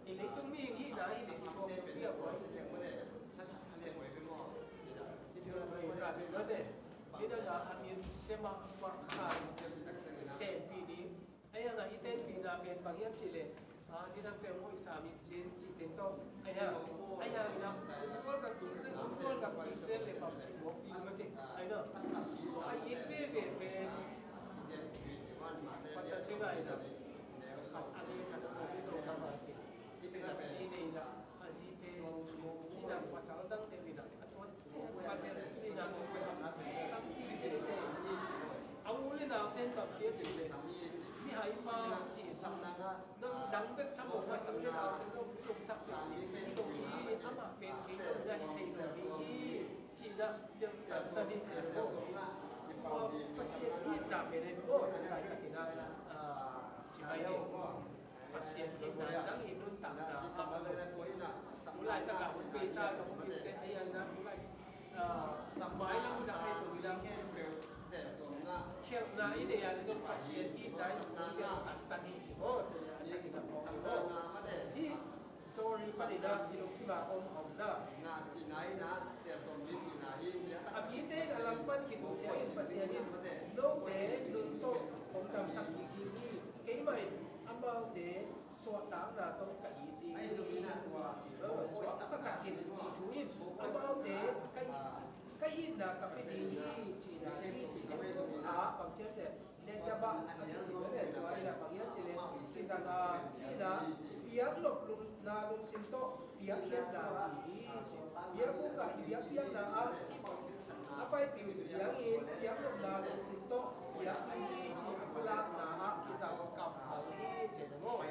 I leitung mihing hihna hi le si khawm pi a buai. Ina na a min siama makhan tenpih ding. Ai a na i tenpihna pen bang hiam cih leh, ah, ni dang teng hoih sa min cin cih teng tawh. Ai a, ai a ina zual zang kim zel, zual zang kim zel le bang cih mawk ding mate. Ai na. Tua a it veve pen pasal pi ngai na. A ni kan a ni zo ka bang cih. Zi nei na. A zi pen, inah pasal dang te inah, a tuan te, pa te inah, sam, sam ti te te. A u le nau ten bang sia te te. Mihai pa ci sam na nga. Nang dang bek tham lo ma sam le nau ten lo zong sak sak ci. Lo hi ama pen ki lo na hi thei lo hi. Ci na dang ta ta ni ci lo. Pasian itna pen ai lo. Lai ta ki na. Ah, ci mai lo. Pasian itna nang i nuntakna a, tu laitak a hun beisa zong i te a, ai a na tu lai, ah, mailam na ai zong i la khelhna i nei a, zong Pasian itna i zong i te taktak hi ci maw. Tua a ciangin a mawk hi maw. Hih story panin a i lungsim a om, om na. A mite in a lam pan khit uh ciangin Pasian in note nung tawh hong damsak kik ding hi. Keimah in amaute suahtakna tawh ka it ding hi. Ci lo, suahtakna in ci thu in amaute ka it, ka itna ka pia ding hi cihna hi. Ci lo a bang ciamciam Nadab a kici mah le tua in a bang hiam cih leh kizang a, in a piak nopna lungsim tawh piakkhiatna ci hi. Piakbuk a i biakpiakna ah a paipih uh ciangin piak nopna lungsim tawh piak hi ci a pulakna ah kizang kammal hi ci maw.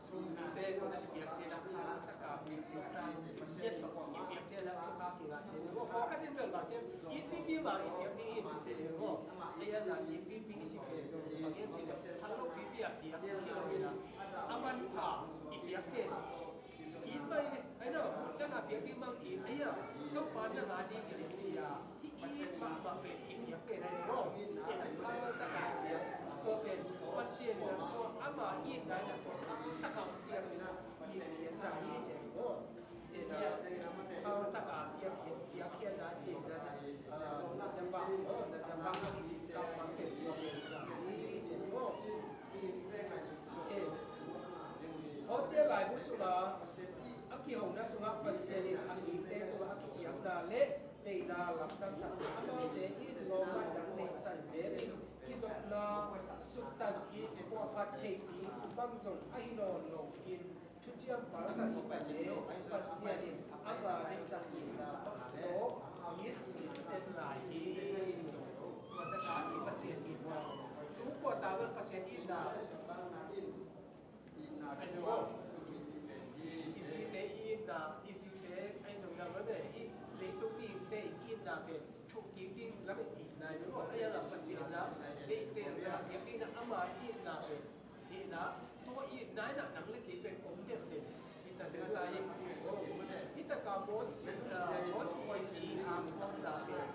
Sumte ko na i piak ciang a thang taka piak thang sim piak tawh i piak ciang a thukha kingah ciang maw. Pawlkhat in bel bang ciang itpipi mah i piak ding hi ci se maw. Ei a na itpipi i ci pen bang hiam cih leh a lopipi a piak hi lo hi na. A manpha i piak pen it mai ve. Ai no, mun dang a piak ding bang ci, ai a, Topa na ngah ding ci leh ci a. Hih it mahmah pen i piak pen ai maw. I nang khang taka i piak. Tua pen Pasian in a tua ama itna in a tua tamtak a piak in a i piakna hi ci maw. I piak tamtak a piak, piakkhiatna ci in a, ah, Nadab maw, Nadab a kici kammal pen tua pen hi ci maw. Eh, Hosea laibu sungah a kihona sungah Pasian in a mite tungah a kipiakna le veina lamdangsak amaute in lawmman dang neihsan zel in kizopna suktan in puahphat theih ding bang zong ahi nawn lo in thuciam palsan hi pah le Pasian in ama neihsak itna tawh it in ten lai hi. Tua taka i Pasian itna tu tua ta bel Pasian itna. Itna i zite itna, i zite ai zong na mate, i leitung mihingte itna pen thuk kik ding lam itna i maw. Ai a la Pasian na deihte na piak ding na ama itna pen itna, tua itna ina nang le kei pen om deuh deuh. Ita zel lai. Ita ka Mosi, Mosi i hang sam da pen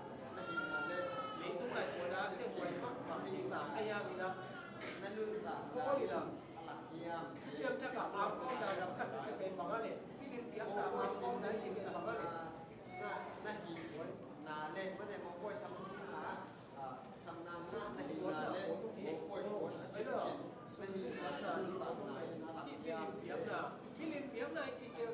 leitung lai suana se huai mak mak itna ai a ina. Paul ina Thuciam Thak ah angkawmna lam khat na ci pen bang a le, milim piakna angkawmna i ci pen bang a le. Na hi na le mate mawpuai sam na, sam na na hi na le mawpuai puan a si kin na hi na na ci bang a le. Milim piakna, milim piakna i ci ciang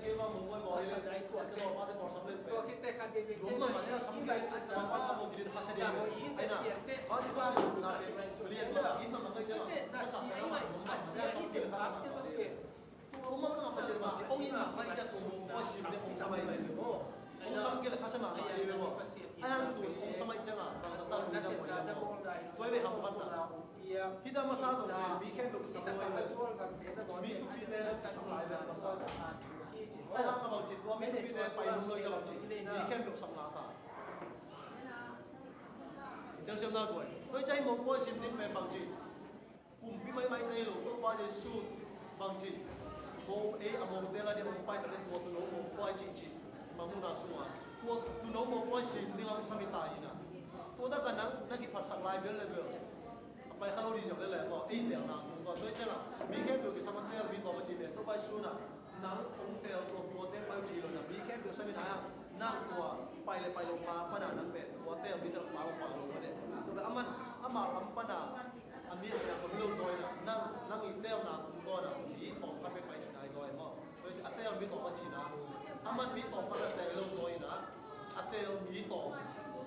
kei bang mawk bawi bawi le, ka zawpa te bawlsap le pe. Tua khit teh khat vei vei ciang, lum mahmah le a sam, i pai sa tua pa sa mawk ci din kha sa dia. Ai na, pa ci pa ci na pe, lian ma in mahmah ngai ciang a, a sia i mai, a sia i sem bak te zong pe. Tua mah ka Pasian bang ci, ong in mahmah ciang tua mawk bawi sim te ong sa mai mai. Ong sam kei le kha sa mahmah le ve maw. Ai hang tu ong sa mai ciang a, bang sa ta lu ciang bawi le maw. Tua i ve ham pan na. Hita masa zong pen mi khempeuh kisam lai ve. Mi thupi le kisam lai ve masa zong. Ai hang a bang ci tua mi thupi le pai lum lo i ka bang ci. Mi khempeuh sam lai ta. Tel siam na guai. Tua i cai mawk bawi sim ding pen bang ci. Kumpi maimai nei lo Topa Jesu bang ci. Mo ei a mote la dia hong pai ta le tua tuuno mawk bawi ci ci. Mangmuhna sungah tua tuuno mawk bawi sim ding a hong sam hi ta hi na. Tua tak a nang na kiphatsak lai bel le bel. A pai kha lo ding ziau le le maw, ei telna tung tua tua i ciang a, mi khempeuh kisam a tel mi tawm a ci pen tua pai sun a, nang hong tel tua tua tel pai uh ci lo na, mi khempeuh sam hi na, nang tua pai le pai lo pa pan a nang pen tua tel mi tel pa lo pa lo mah de. Tua pen aman, ama lam pan a, a mi a tel tua lo zaw hi na, nang, nang i telna tung tua na, mi tawm khat pen pai ci na hi zaw hi maw. Tua hi ci a tel mi tawm a ci na, aman mi tawm pan a tel lo zaw hi na, a tel mi tawm,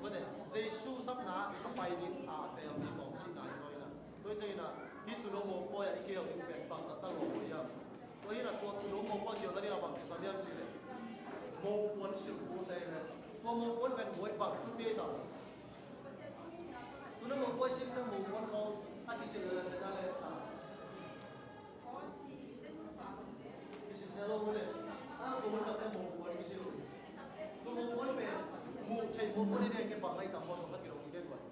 mate, Jesu sapna a pai ding a tel mi tawm ci na hi zaw hi na. Tua hi ciangin ah, hih tuuno mawk bawi ah i kihel ding pen bang taktak lo bawi hiam? Tua hi in ah tua tuuno mawk bawi kihel nading ah bang kisam hiam cih leh, mopuan silh kul sa hi ve. Tua mopuan pen bawi bang thupi hi ta lo. Tuuno mawk bawi silh ciang mopuan khawng a kisilh leh cihna leh sa. Kisilh se lo mawk leh. A, tua hun tak teh mopuan kisilh. Tua mopuan pen muh theih mopuan hi ding a, kei bang ngaihtak maw, tua khat kidong hi ding guai.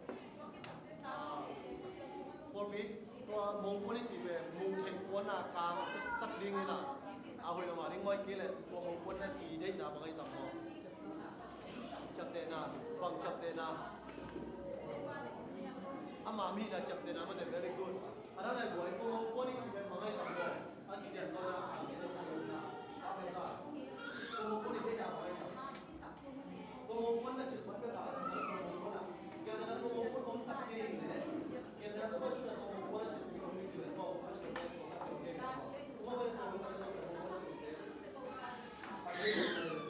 Pawlpi, tua mopuan i cih pen muh theih puanna kang a sak ding hi na, a hoih mahmah ding maw, ahih kei leh tua mopuan na i deihna bang ahi tam maw? Ciaptehna, bang ciaptehna? Ama mi na ciaptehna mah teh, very good. A dang leh guai, tua mopuan i cih pen bang ahi tam maw? A kician tua na, a kician tua na, a kician tua na. Tua mopuan i deihna bang ahi tam? Tua mopuan na silh pen bang ahi tam? Tua mopuan na, tua mopuan om tak kei leh, tua mopuan na silh pen om tak kei leh, tua mopuan na silh pen om tak kei leh.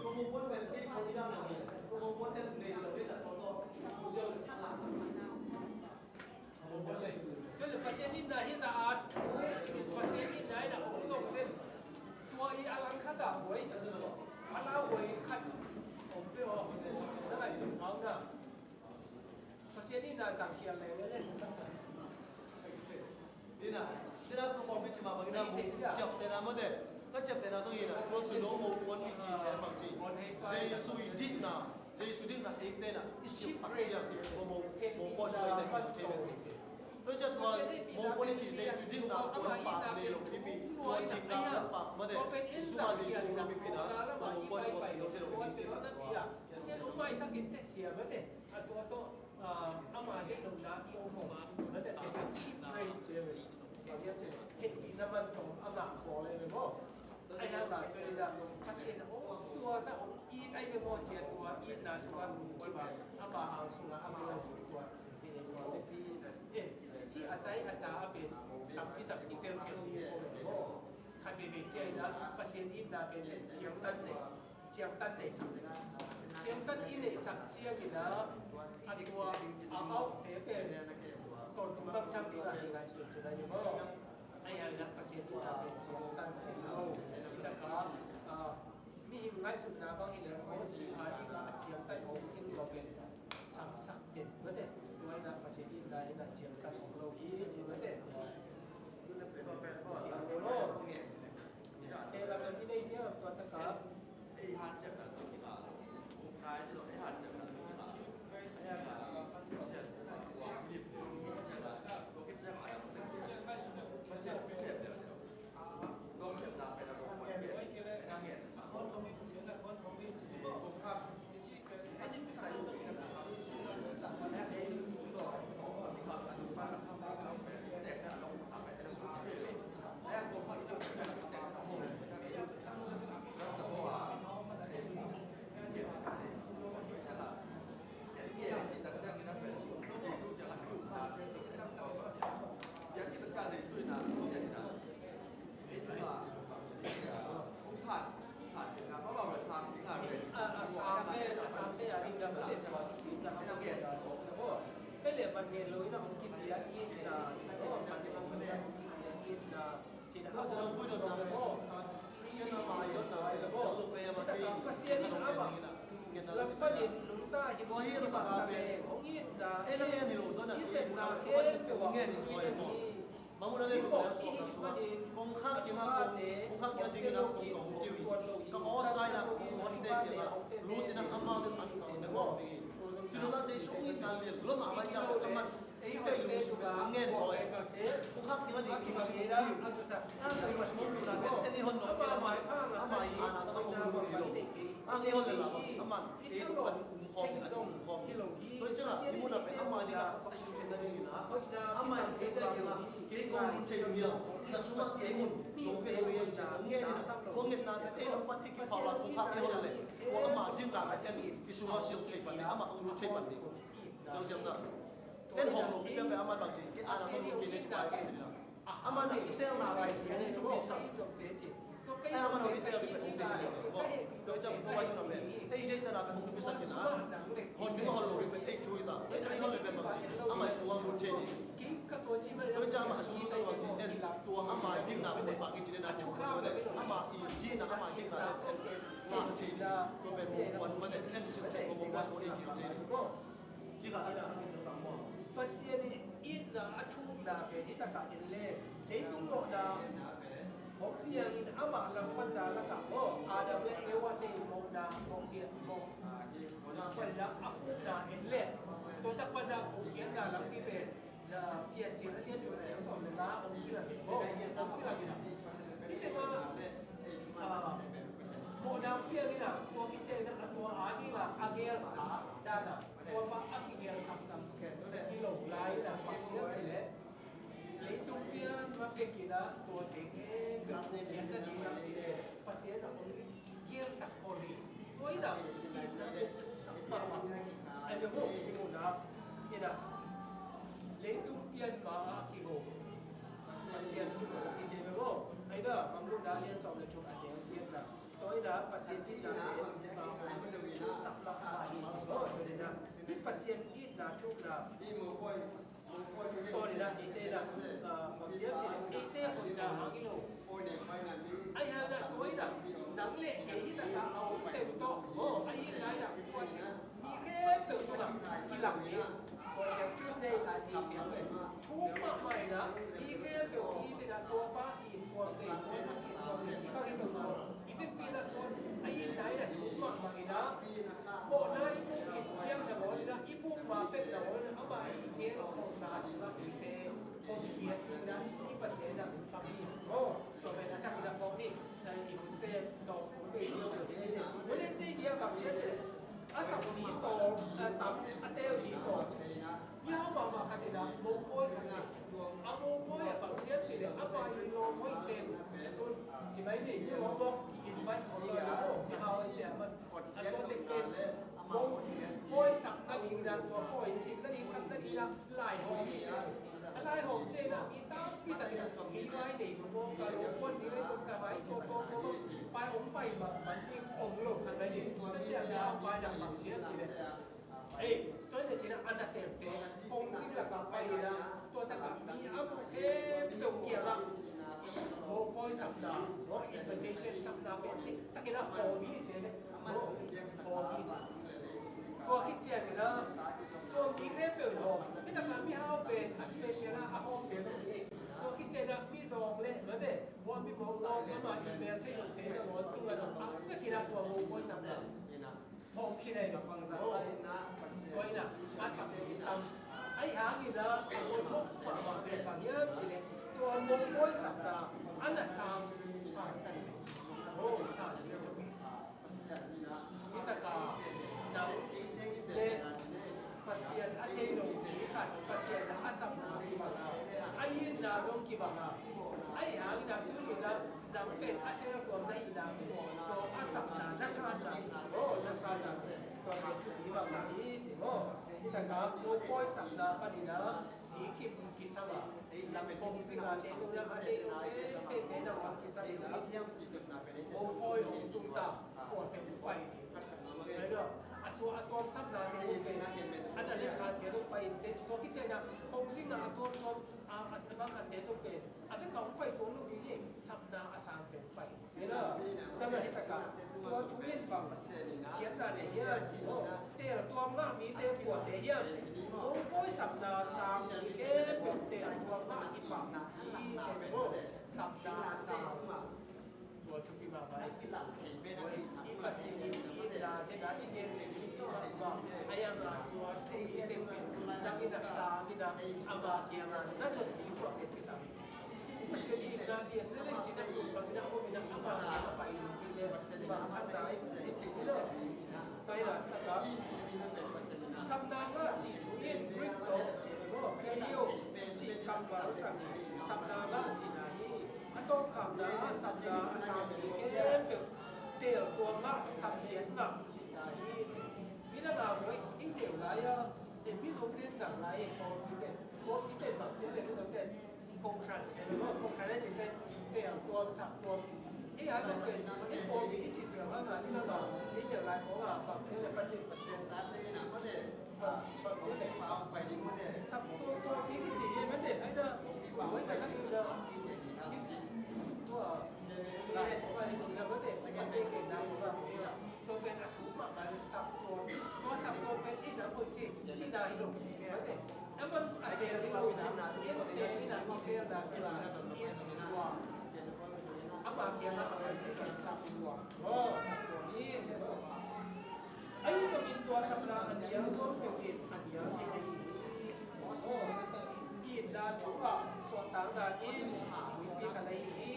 Tua mopuan pen kei ko i dang na, tua mopuan en nei lo ding na, tua tua. Tua leh Pasian itna hi zah a thu, Pasian itna hi na hong zong pen. Tua i a lang khat a huai, a lau huai khat om pe aw. Na ngaihsun kau na. Pasian itna zang khial leh leh. Ina, ina tua pawlpi cih mah bang ina, ciaptehna mawte. Ka ciaptehna zong ina, tua tuuno mopuan i cih pen bang ci. Jesu i dikna, Jesu dikna eite na i silh pak ciang, tua mo, mopuan sung eite na thei pen. Tua ciang tua mopuan i cih Jesu dikna puan pak nei lo pipi, tua dikna puan pak mawte. Jesu ma Jesu lo pipi na, tua mopuan sung a thei lo pipi cih na tua. Pasian hong maisak in teh cia mawte. A tua tawh, ah, ama deih lohna i om om. Mate, cheap grace ci ve. Hehpihna man tawh ama bawl e ve maw. Ahi hang la tua in ah, Pasian a, oh, tua zah hong it ahi ve maw ci a, tua itna sungah lungkim a, ama hau sungah ama hau tua. Eh, hih a tai a ta a pen tampi tak i tel khen ding om e maw. Khat veivei ciang in ah, Pasian itna pen ciangtan nei. Ciangtan neihsak. Ciangtan i neihsak ciangin ah, a tua a auhte pen tawntung bang tham ding a hi ngaihsun ci lai ni maw. Ahi hang in ah Pasian itna pen ciangtan nei lo. Hi tak a, ah, mihing ngaihsutna bang hi leh Mosi a ding a ciangtan hong khin lo pen saksak den mate. Tua in ah Pasian itna in ah ciangtan hong lo hi ci mate. Ngen lo in a hong kipia itna, oh, man hong kipia itna, cina a hong kipia itna, free itna, Pasian in amah lam panin nungta hi, hong itna, i sepna khempeuh ah hong itna hi. Bangmah le tu kong sawm na sung ah kong khak kik a, kong khak kik a ding in a kong ka hong tiu in, ka aw sa in a kong hong tek kik a, lut in a amau ding an ka hong ne hawm ding in. Ci lo na Jesu hong itna lian lo mah vai ciang a man ei tek lu sung a ngen zaw e. Kong khak kik a ding in kong sung tiu in a, kong sung tiu in a, en i hon nop kik a man, amah i ana ka hong lut ni lo. Ang i hon le la bang ci a man ei tek pan um khawm in a um khawm in. Tua ciang a i mun a pen amah ding a Kei sung thei nading in a, amah in kei tek in a, kei kong lut thei uh hiam? Na sung ah kei mun kong pe thei uh hiam ci kong ngen in a, kong ngetna te ei lam pan i kiphawk la kong khak i hon leh, tua amah ding dan a en i sung ah siam thei pan ding, amah hong lut thei pan ding. Tel siam na. En hong lo pi te pe amah bang ci, kei a na hong lut kei ne ci pai a ci na. Amah na i tel na lai kei ne ci pi sa. Ai, amah na i tel pi pen hong tel pi pen. Tua ciang tua vai sung na pen ei deihna pen hong pi sa kei na. Hon ding hon lo ding pen ei thu hi ta. Tua ciang i hon leh pen bang ci, amah i sung ah lut thei ni. Tua ciang amah a sung lut ta bang ci, en tua amah i dikna pen bang ci, en a thu kha pen amah i sihna, amah i dikna pen en ngah thei ni. Tua pen mo kuan mah en sim thei, mo kuan sung ei kiam thei ni. Ci kha a na hangin tua bang maw? Pasian i itna a thukna pen i takah en le, leitung mawhna hong piangin amah langpanna lakah maw, Adam le Eva te mawhna hong piang, mawh, mawhna panna a pukna en le, tua tak panna hong piangna lampi pen na Piancil a lian thum a neu sawm le nga hong kilang hi maw, hong kilang hi na. Hih tengah, ah, mawhna hong piang hi na, tua kician a tua a ding a a gelsa dan a, tua pa a kigelsak zang hi lo lai in a, bang hiam cih leh leitung pian va pek in a, tua teng khempeuh kiat nading lam in a Pasian a hong gelsak khol hi. Tua in a itna pen thuksak mahmah. Ai ve maw, i muhna in a leitung pian ma a kiho Pasian tung a kici ve maw. Ai ve, Mangmuhna lian sawm le thum a neu giatna. Tua in a Pasian itna pen thuksak mahmah hi ci maw. Tua in a hih Pasian itna thukna tawh in a eite in a, ah, bang hiam cih leh eite hoihna hang hi lo. Ahih hang in a tua in a nang le kei hi tak a a om teng tawh maw, a itna in a kuan mi khempeuh tungah kilang hi. Tua ciang Tuesday a ni ciang thuk mahmah in a mi khempeuh i it in a, tua pa it, tua teng, tua teng, tua teng ci bang hi lo maw. I vekpi in a tua a itna in a thuk mahmah in a, mawhna i puk khit ciang nangawn in a, i puk ma pek nangawn in a, amah i gen khawmna sungah eite hong khiat ding in a i Pasian in a sam hi. Aw, tua pen a thak in a phawk ni. I vekte tawh hong bei ding a, Wednesday ni a bang ci a ci leh a sap mi tawh, a tam, a teel mi tawh. Mihau mahmah khat in a mopawi khat in a, a mopawi a bang hiam cih leh amah i lawmhoih teng tun ci mai ni, mi lawmhoih ki-invite khawm lo in a, mihau in a, a tua teng pen mopawi sak nading in a, tua pawi sim nading, sak nading in a laihawm hi ci. A laihawm ciang in a mi tampi tak in a, kei vai nei maw, ka lawmhuan ding ahi zong ka vai tua tua tua pai, hong pai mah man ding om lo ci mai ni. Tua teng a mihau pai in a bang hiam cih leh Ei, tua in a cih a nasemte kong sing lakah pai in a, tua takah mi a mu khempeuh kiangah mopawi sapna, maw, invitation sapna pen hih takin a hawm hi ci ve. Maw, hawm hi ci. Tua khit ciangin a, tua mi khempeuh in hawm. Hih takah mihau pen a special a, a hawmte zong hi. Tua khit ciangin a mizawng le, mate, maw, mi mawng mawng, amah i mel thei lote nangawn tungah a vekin a tua mopawi sapna hawm khin ahi ve. Tua in a, a sap mi tam. Ahih hangin a, a mopawi mahmah pen bang hiam cih leh tua mopawi sapna a na sam, sam, oh, sam mi tam hi. Hih takah nang le Pasian a thei lo mi khat, Pasian na a sapna kibang a, a itna zong kibang a. Ahih hangin a tuni in a nang pen a teel tuam na hihna pen tua a sapna na sanna, oh, na sanna tua pen thupi mahmah hi ci maw. Hih takah mopawi sapna panin a mi kim kisam a, kong sing a te zong a, a nei lo tete nangawn kisam in a, mopawi hong tung ta, tua teng pai ding. Ahi lo, a suah a tuam sapnate zong pen, a na leh khatte zong pai Tua khit ciangin ah kong zingna a tuamtuam a, a, a bang khatte zong pen a vek a hong pai tuan lo ding hi. Sapna a sang pen pai hi. Tama hi takah tua thu in bang khiatna nei hiam cih maw? Teel tuam ngah mite kuate hiam cih, mopawi sapna sang mi khempeuh teel tuam ngah i pamna hi ci maw? Sapna a sang. Tua thupi mahmah i, i Pasian in i itna tena i gen teng i tawh a, a yang a tua thu i teng pen nang in a sang in a, ama kiang a na zon ding tua pen kisam. Pasian i itna lian na lei cin a, tua bang in a om in a, ama kiang a pai in a, tua bang a na i, i cin a. Tua in a, taka sapna ngah cih thu in Greek tawh cin a, kaleo cih kammal sang in sapna ngah cihna hi. A tawpkhamna ah sapna a sang mi khempeuh teel tuam ngah, sapkhiat ngah cihna hi ci. Midang a buai i neu lai a, e, Mizo ten zang lai e, pawlpi pen, pawlpi pen bang ci le Mizo ten, kohhran ci le, kohhran e ci ten, teel tuam, sak tuam. Ei a zong pen, ei pawlpi i ci ziau hang a, midang a, i neu lai pawng a, bang ci le Pasian, Pasian ta te na ma te. Saptuam tuam i kici hi mete, ai na, oi na sa i na. Tua, na, tua pen a thu mahmah saptuam. Tua saptuam pen i na oi ci, ci na hi lo mete. Aman a te ri lo sa, i te ri na i te na i la i tua. Ama kiang a ama ci saptuam. Saptuam i ci. Ahi zongin tua sapna a nial nuam peuh in a nial thei ahi hi. Itna thu ah suahtakna in huipi khat ahi hi.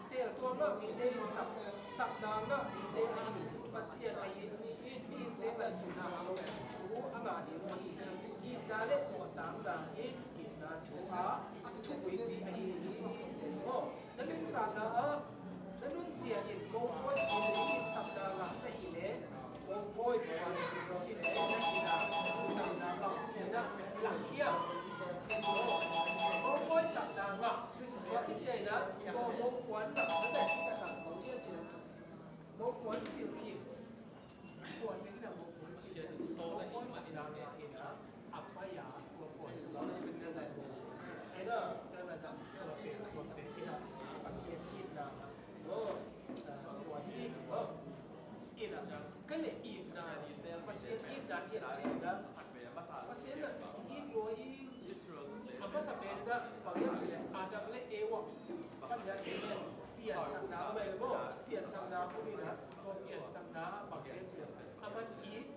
Teel tuam ngah mite in sap, sapna ngah mite ahi hi. Pasian a it mi in mihingte ngaihsutna thu a ngah ding ahi hi. Itna le suahtakna in itna thu ah thu huipi ahi hi. Na nuntakna ah na nunzia in mopawi sin dingin sapna ngah na hih leh, mopawi puan sin ding na hihna nuntakna bang ci-in ah langkhia. Mopawi sapna ngah, tua khit ciangin ah tua mopuan ngah na bek khit takah bang ci-in ah mopuan silh khin. Tua teng in ah mopuan silh khin, mopawi sapna ngah in ah a pai a tua puan silh khin. Ai na, tua na tua teng, tua teng in ah Pasian itna tua hi ci maw? Ina, ka le itna, Pasian itna i a ci na. Pasian na it lua hi. A masa pen na bang hiam ci le Adam le Eva. Pan ya piansakna a mai le maw? Piansakna kum ina, tua piansakna bang hiam ci le a man it.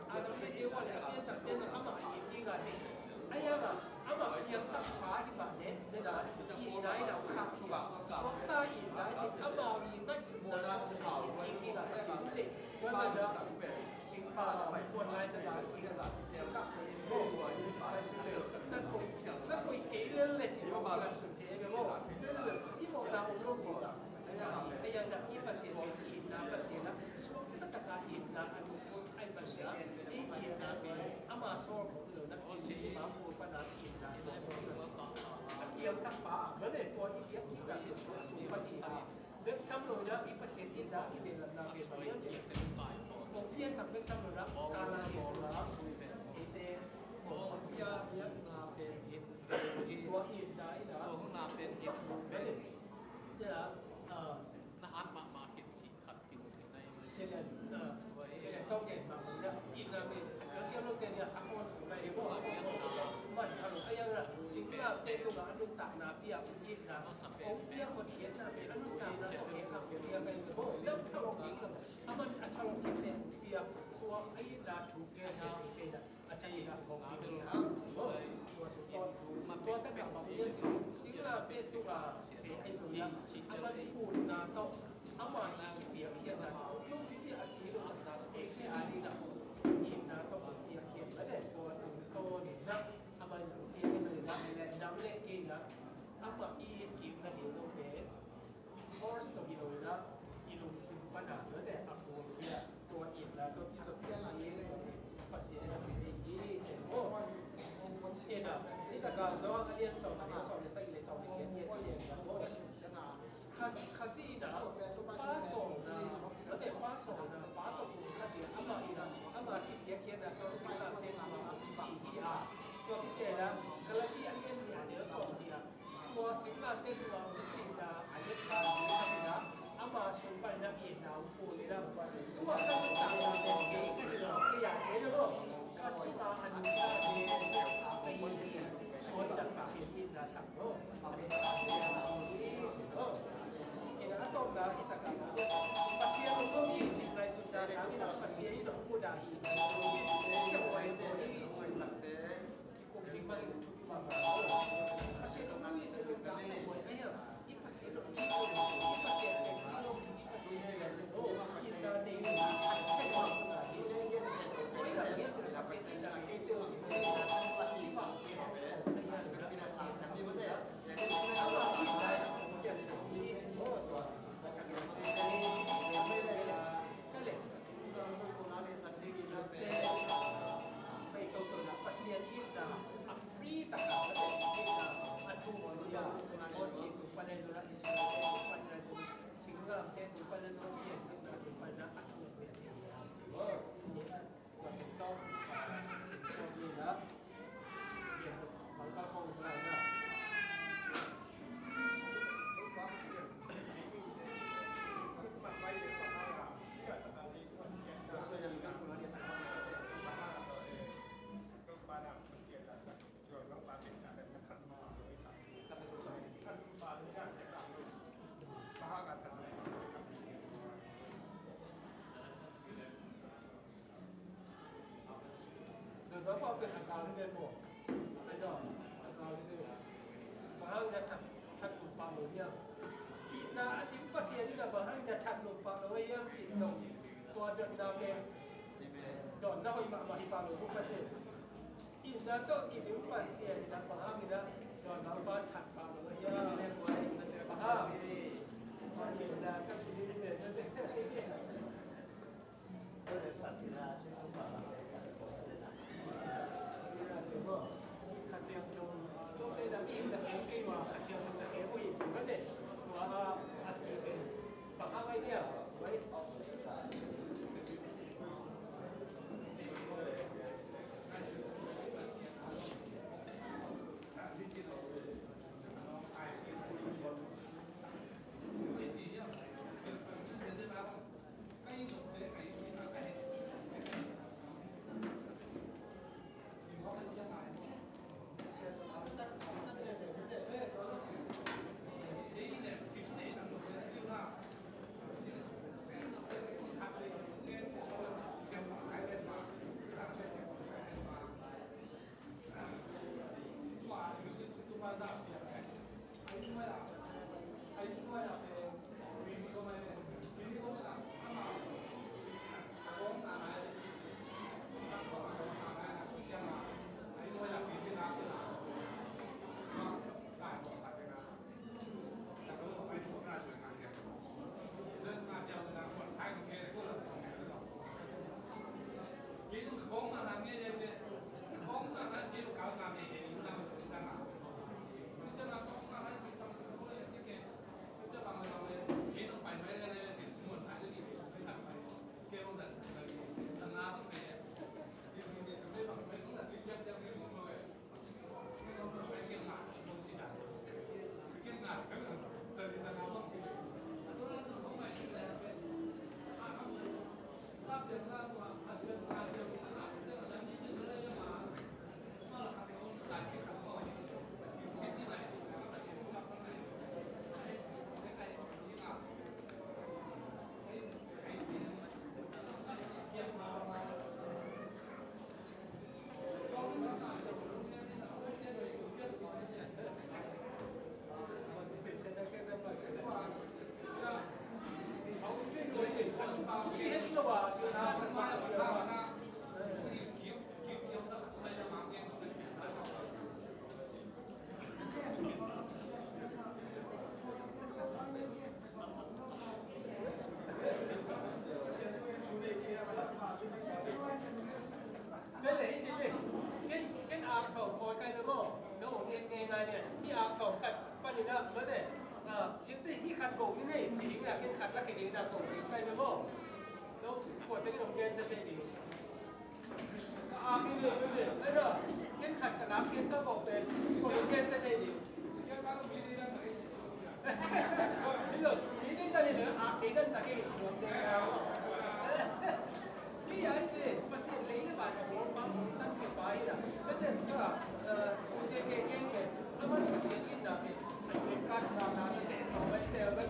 Adam le Eva le a piansak te zong amah a it ding a nei. A yang a amah piansakpa hi mah leh, nena itna in a khak hi a. Suakta itna ci amau i ngaihsutna a it ding ding a ka sin te. Tua na na sing pa puan lai sa na sing sing kak te. Ngaihsut te. Na koi, na koi kei lel le ci ngaihsut te be mo. Tua na i mawhna om lo ding a. A yang na i Pasian pen itna Pasian a suak taktak a itna a nu Ai bang a, i itna pen ama sawl khawh lo na, i sum a khua pan a itna khawh lo na. A piangsak pa, na le tua i biak kikna pen tua a sum pan i a. Bek tham lo na, i Pasian itna i lehlamna pen bang hiam cih leh, kong piansak bek tham lo na, ka na itna, eite, kong pia, piakna pen it, tua itna i na. Tua huna pen it, na le, na, ah, na hat mahmah khin cih khat. Silen, ah, silen tawh gen mahmah in ah, itna pen a telsiam lote in ah, a kawn pai ding maw, a kawn pai ding maw, a yang ah singlamteh tungah a nuntakna piak itna, hong piak hotkhiatna pen a nuntakna tawh khek khak piak ahi maw, nam thalawh ding lo, a man a thalawh khit teh piak, tua a itna thu gen kei na. A thei in ah kong kipia, tua sung tawn, tua takah bang hiam cih leh, singlamteh tungah te ahi zongin ah, a man utna tawh, ama i piakkhiatna tawh, lungpi a si lo, eite a ding ah, itna tawh piakkhiat, a den tua tungtawn in ah, a man piakkhiatna in ah, nang le kei in ah, ama i it kik nading zong pen, force tawh hi lo in ah, i lungsim pan a, note a puakkhia, tua itna tawh i zot piak hi, Pasian in a pia hi, ci maw. Ina, i takah Johan a lian sawm, a lian sawm le sagih le sawm le giat i et ciang maw. Kha, Khazih in ah, Pa sawlna, note Pa sawlna, Pa tawh kum khat in ah, amah in ah, ama kipiakkhiatna tawh singlamteh tungah, A kal hi ve maw? Ai daw, a kal hi ve. Bang hangin a that, that nop pah lo hiam? Itna a dim Pasian in a bang hangin a that nop pah lo hiam cih zong tua dotna pen dawnna hoih mahmah hi pah lo maw Pasian. Itna tawh kidim Pasian in a bang hangin a dawnna pa that pah lo hiam? Bang hang? Bang hangin a ka kidim hiam? Ken le hi ci le. Ken, ken ak sawm kawi kai ve maw? No, ngen ngen ngai ne. Hi ak sawm khat panin ah, mate. Ah, sinte hi khat go ni nei. Ci ding na ken khat la ke ding na go ding kai ve maw? No, ko te ki dong gen sa te ding. Ka ak ni le, mate. Ai da. Ken khat ka lak ken ka go pen. Ko dong gen sa te ding. Hi lo, hi ding ta ni le, ak ding ta ke ci lo te. Kei a hi pen Pasian lei le van a hong pa hong tan kei pa hi na. Ka ten ka, eh, u ce ke keng pen, a man Pasian itna pen, a pen ka na na ka ten sawm pen tel pen.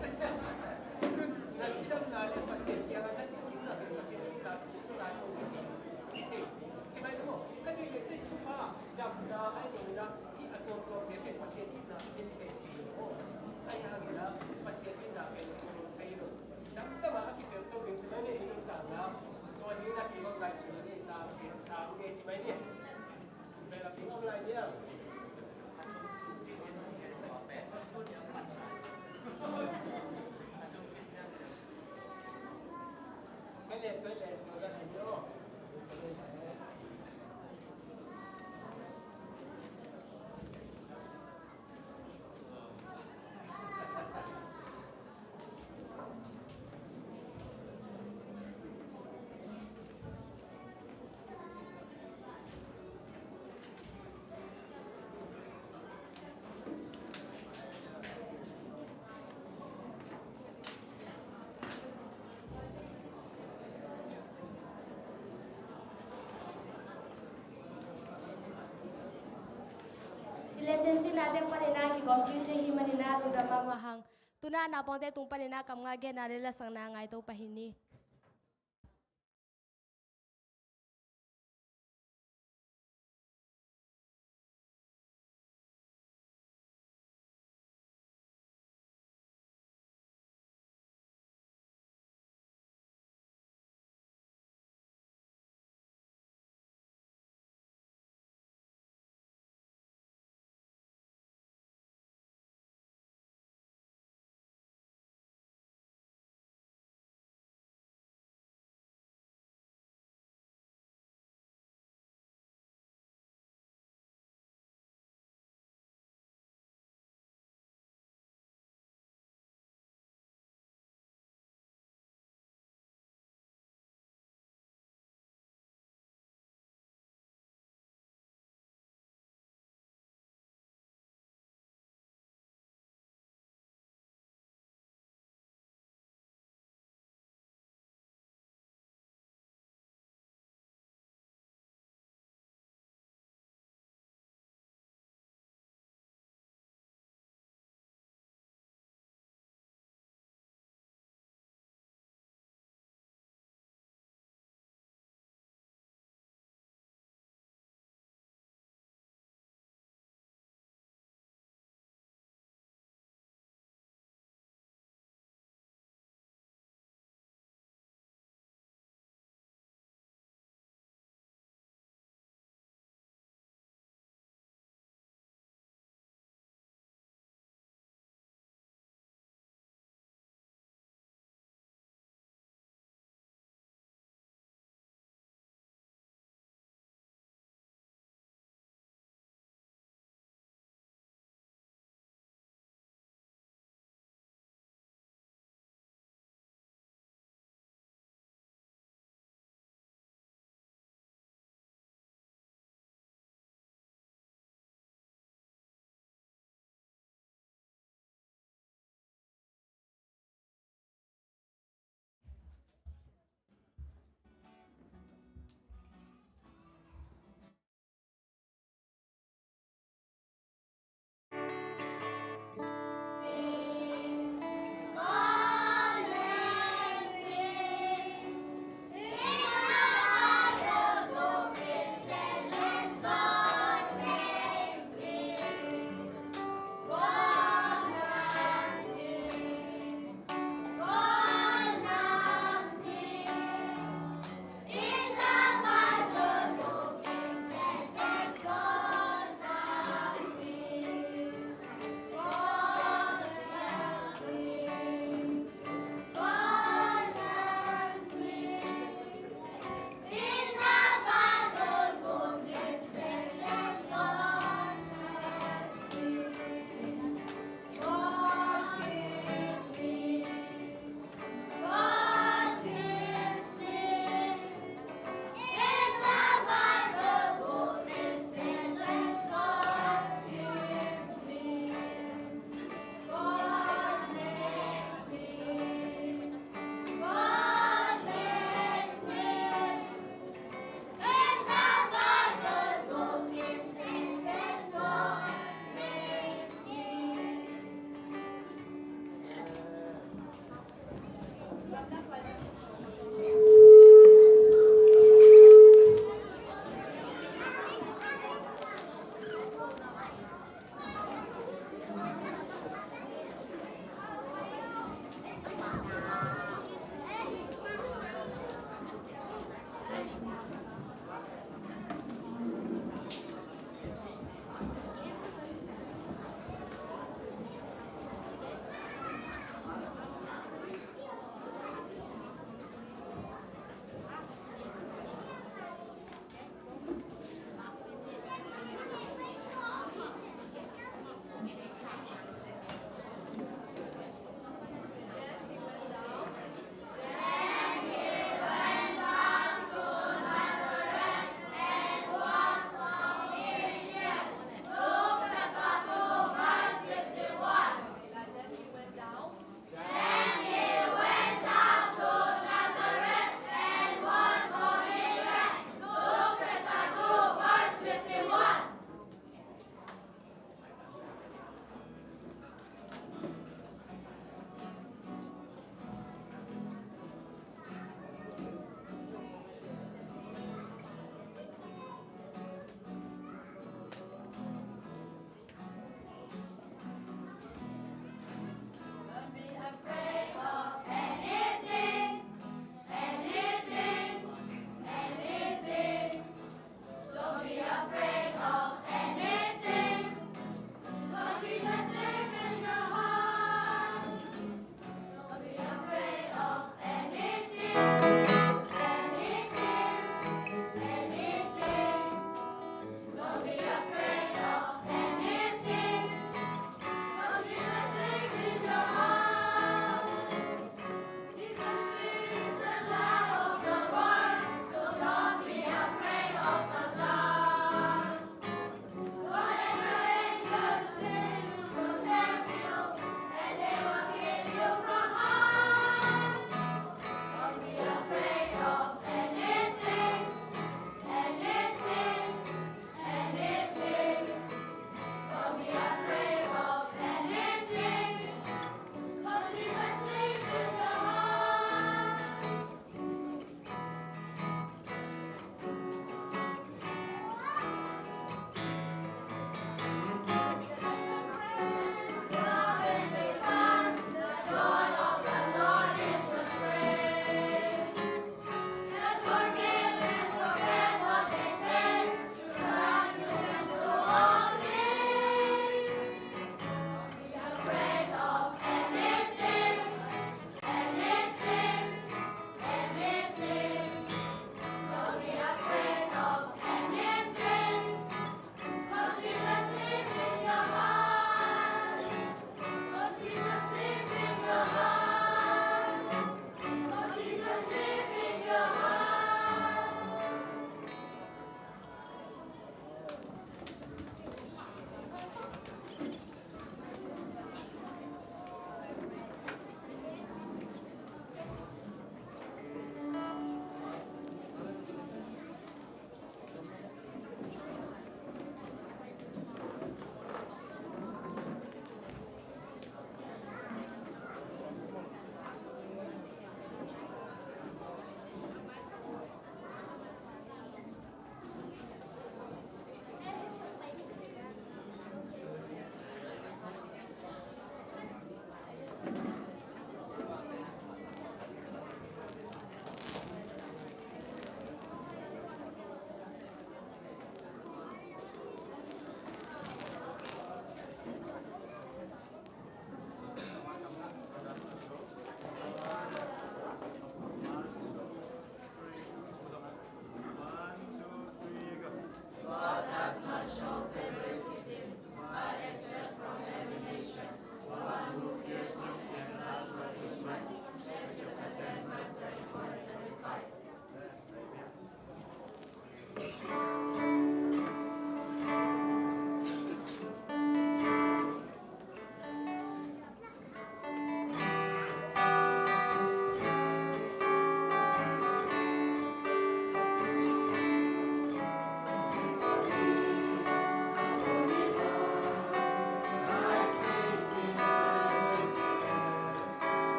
Na cidamna le Pasian kiang a na cidamna pen Pasian itna thu ka lai hong pen hi thei. Ci mai tu mo, ka ti le te thupha damna ai lo na, hi a tuamtuamte pen Pasian itna pen pen kei lo. Ai hangin a Pasian itna pen thei lo. Damdam a kipelh to ding ci mai ni, i nuntakna. Tua ding a kibang lai ci mai ni, sa, sa, sa, nge ci mai ni. Bel a ding om lai ni a. Mai le, mai le, tua za ding lo. I lesson sinna teng panin a kigawm kik thei hi manin a lungdam mahmah hang. Tu-in a naupangte tung panin a kam nga genna le lasakna ngaito pah ni.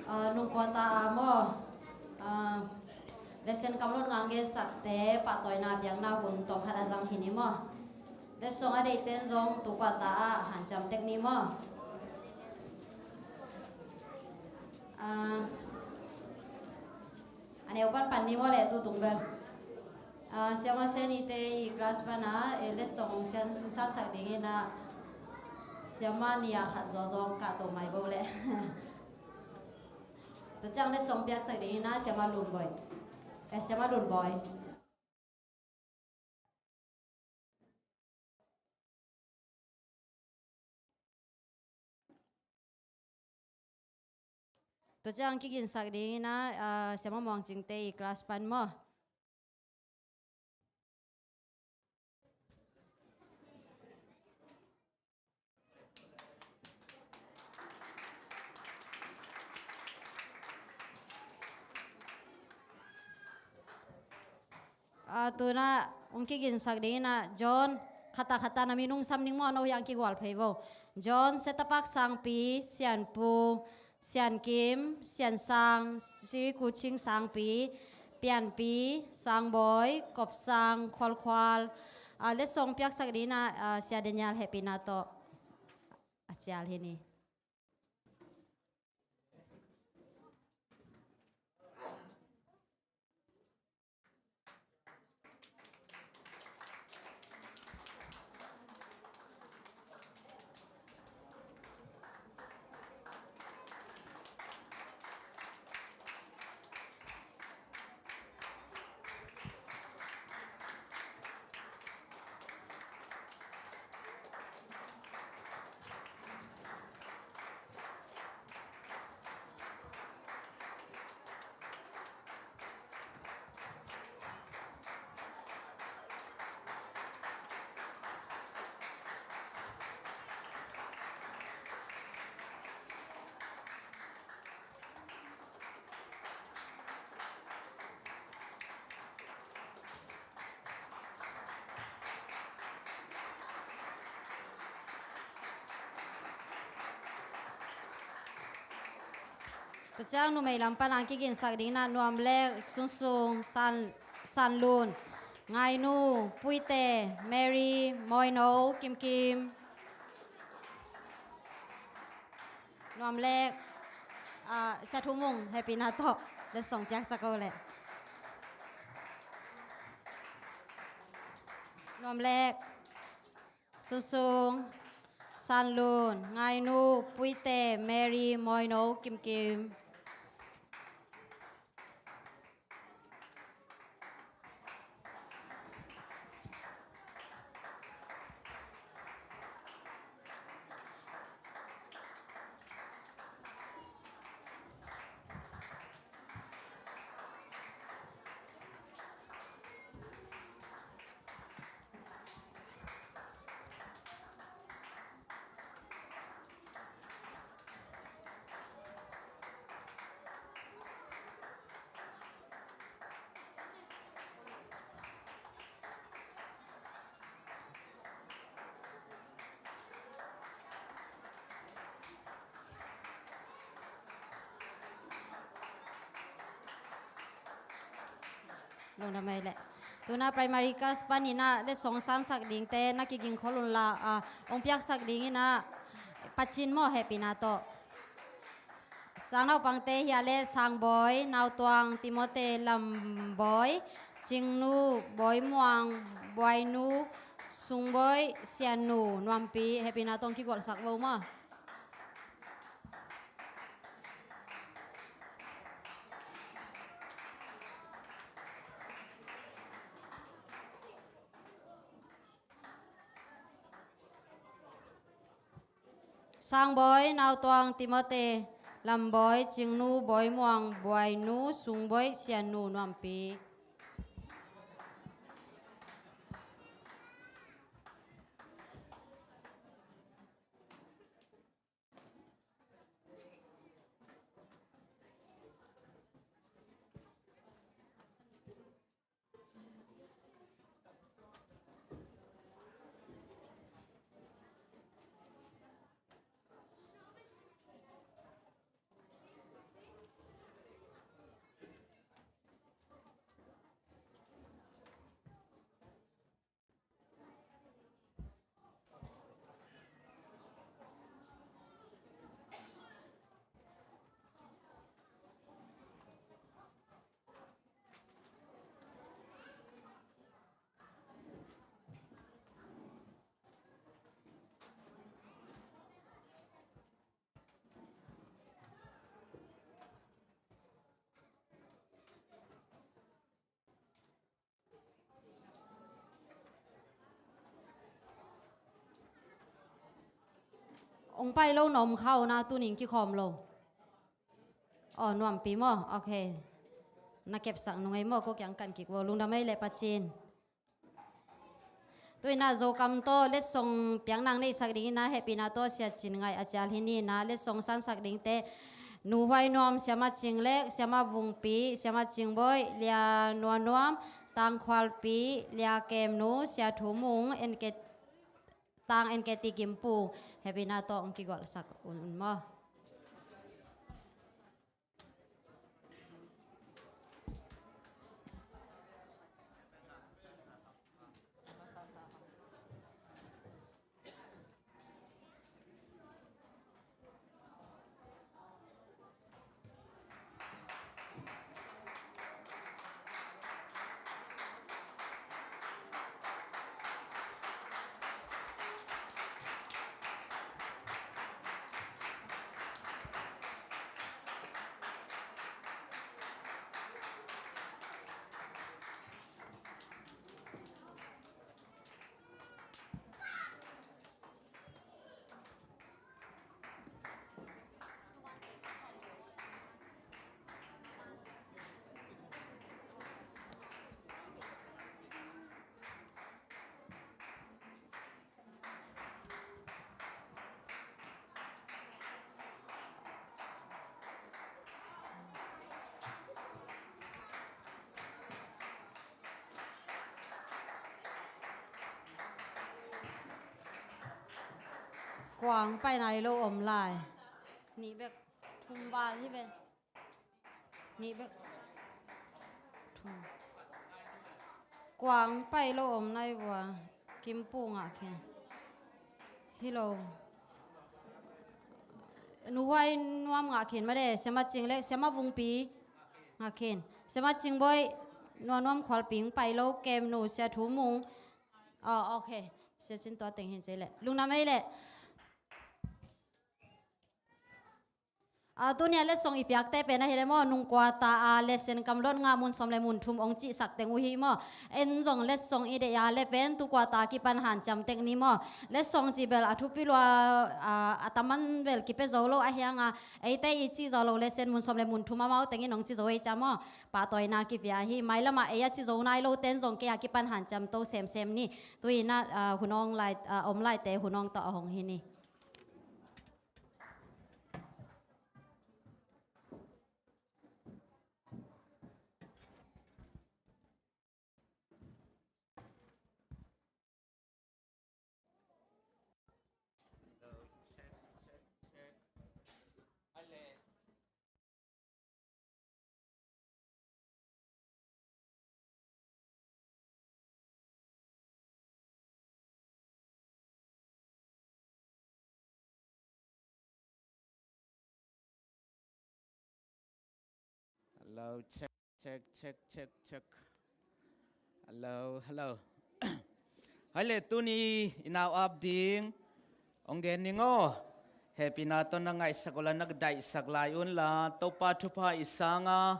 Ah, nung quarter ah maw, ah, lesson kamlot ngang gensakte pahtawina biakna hun tawm khat a zang hi ni maw. Letsong a deihten zong tu quarter ah hanciam tek ni maw. Ah, a neu pan pan ni maw le tu tung bel. Ah, siama Senite i class pana, eh, letsong sian, sansak dingin ah, siama nia khat zawzaw ka to mai bo le. Tua ciang letsong piaksak dingin ah, siama Lunboi. Eh, siama Lunboi. Tua ciang kiginsak dingin ah, ah, siama Muang Cingte i class pan maw. Ah, tuna hong kiginsak dingin ah, John, khata khata na minung sam ning maw, no hiang kigual phei vo. John, Setapak Sangpi, Sianpu, Siankim, Siansang, Siri Kuching Sangpi, Pianpi, Sangboi, Kopsang, Khualkhual, ah, letsong piaksak dingin ah, ah, Sia Daniel hehpihna tawh a cial hi ni. Tua ciang numei lam pana kiginsak dingin ah, Nuamlek, Sunsung, San, Sanlun, Ngainu, Puite, Mary, Moino, Kimkim. Nuamlek, ah, Sia Thumung hehpihna tawh letsong piaksak o le. Nuamlek, Sunsung, Sanlun, Ngainu, Puite, Mary, Moino, Kimkim. Lungdam ei le. Tuna primary class panin ah letsong sansak dingte na kiging khol un la, ah, hong piaksak dingin ah, Pacin maw hehpihna tawh. Sang naupangte hi a le, Sangboi, Nautuang, Timote, Lamboi, Cingnu, Boimuang, Buainu, Sungboi, Siannu, Nuampi, hehpihna tawh hong kigualsak vo maw. Sangboi, Nautuang, Timote, Lamboi, Cingnu, Boimuang, Buainu, Sungboi, Siannu, Nuampi. Ong pai lo na om kha uh na, tunin kikhawm lo. Aw, nuampi maw? Ok. Na kepsak nung ei maw, ko kiang kan kik vo. Lungdam ei leh Pacin. Tu-in ah Zokam tawh letsong piakna neihsak dingin ah hehpihna tawh Sia Cin Ngaih a cial hi ni. Na letsong sansak dingte, Nu Huai Nuam, Siama Cing Lek, Siama Vungpi, Siama Cing Boih, Lia Nua Nuam, Tang Khualpi, Lia Kem Nu, Sia Thu Mung, N K, Tang N K T Kim Pu, hehpihna tawh hong kigualsak un, un maw? Kuang pai nai lo om lai. Nih bek, thum val hi ve. Nih bek. Thum. Kuang pai lo om nai vua. Kim Pu ngah khin. Hi lo. Nu Huai Nuam ngah khin mah de. Siama Cing Lek, Siama Vungpi ngah khin. Siama Cing Boih, Nua Nuam Khualpi pai lo, Kem Nu, Sia Thu Mung. Aw, ok. Sia Cin tua teng hin ci leh. Lungdam ei leh. Ah, tuni a letsong i piakte pen ahi leh maw, nung kuata a lesson kamlot nga mun sawm le mun thum ong cihsak teng uh hi maw. En zong letsong i deih a leh pen tu kuata kipan hanciam tek ni maw. Letsong cih bel a thupi lua, ah, a taman bel kipia zo lo ahi hang a, eite i cih zo lo lesson mun sawm le mun thum amau tengin ong ci zo ei cia maw. Pahtawina kipia hi, mailam a ei a ci zo nai lo ten zong kei a kipan hanciam to semsem ni. Tu-in ah, ah, hun ong lai, ah, om laite hun ong tawh a hong hi ni. Hello, check, check, check, check, check. Hello, hello. Hai le, tuni i nau ap ding ong gen ning aw. Hehpihna tawh na ngaihsak uh la, na daihsak lai un la, Topa thupha i sang a,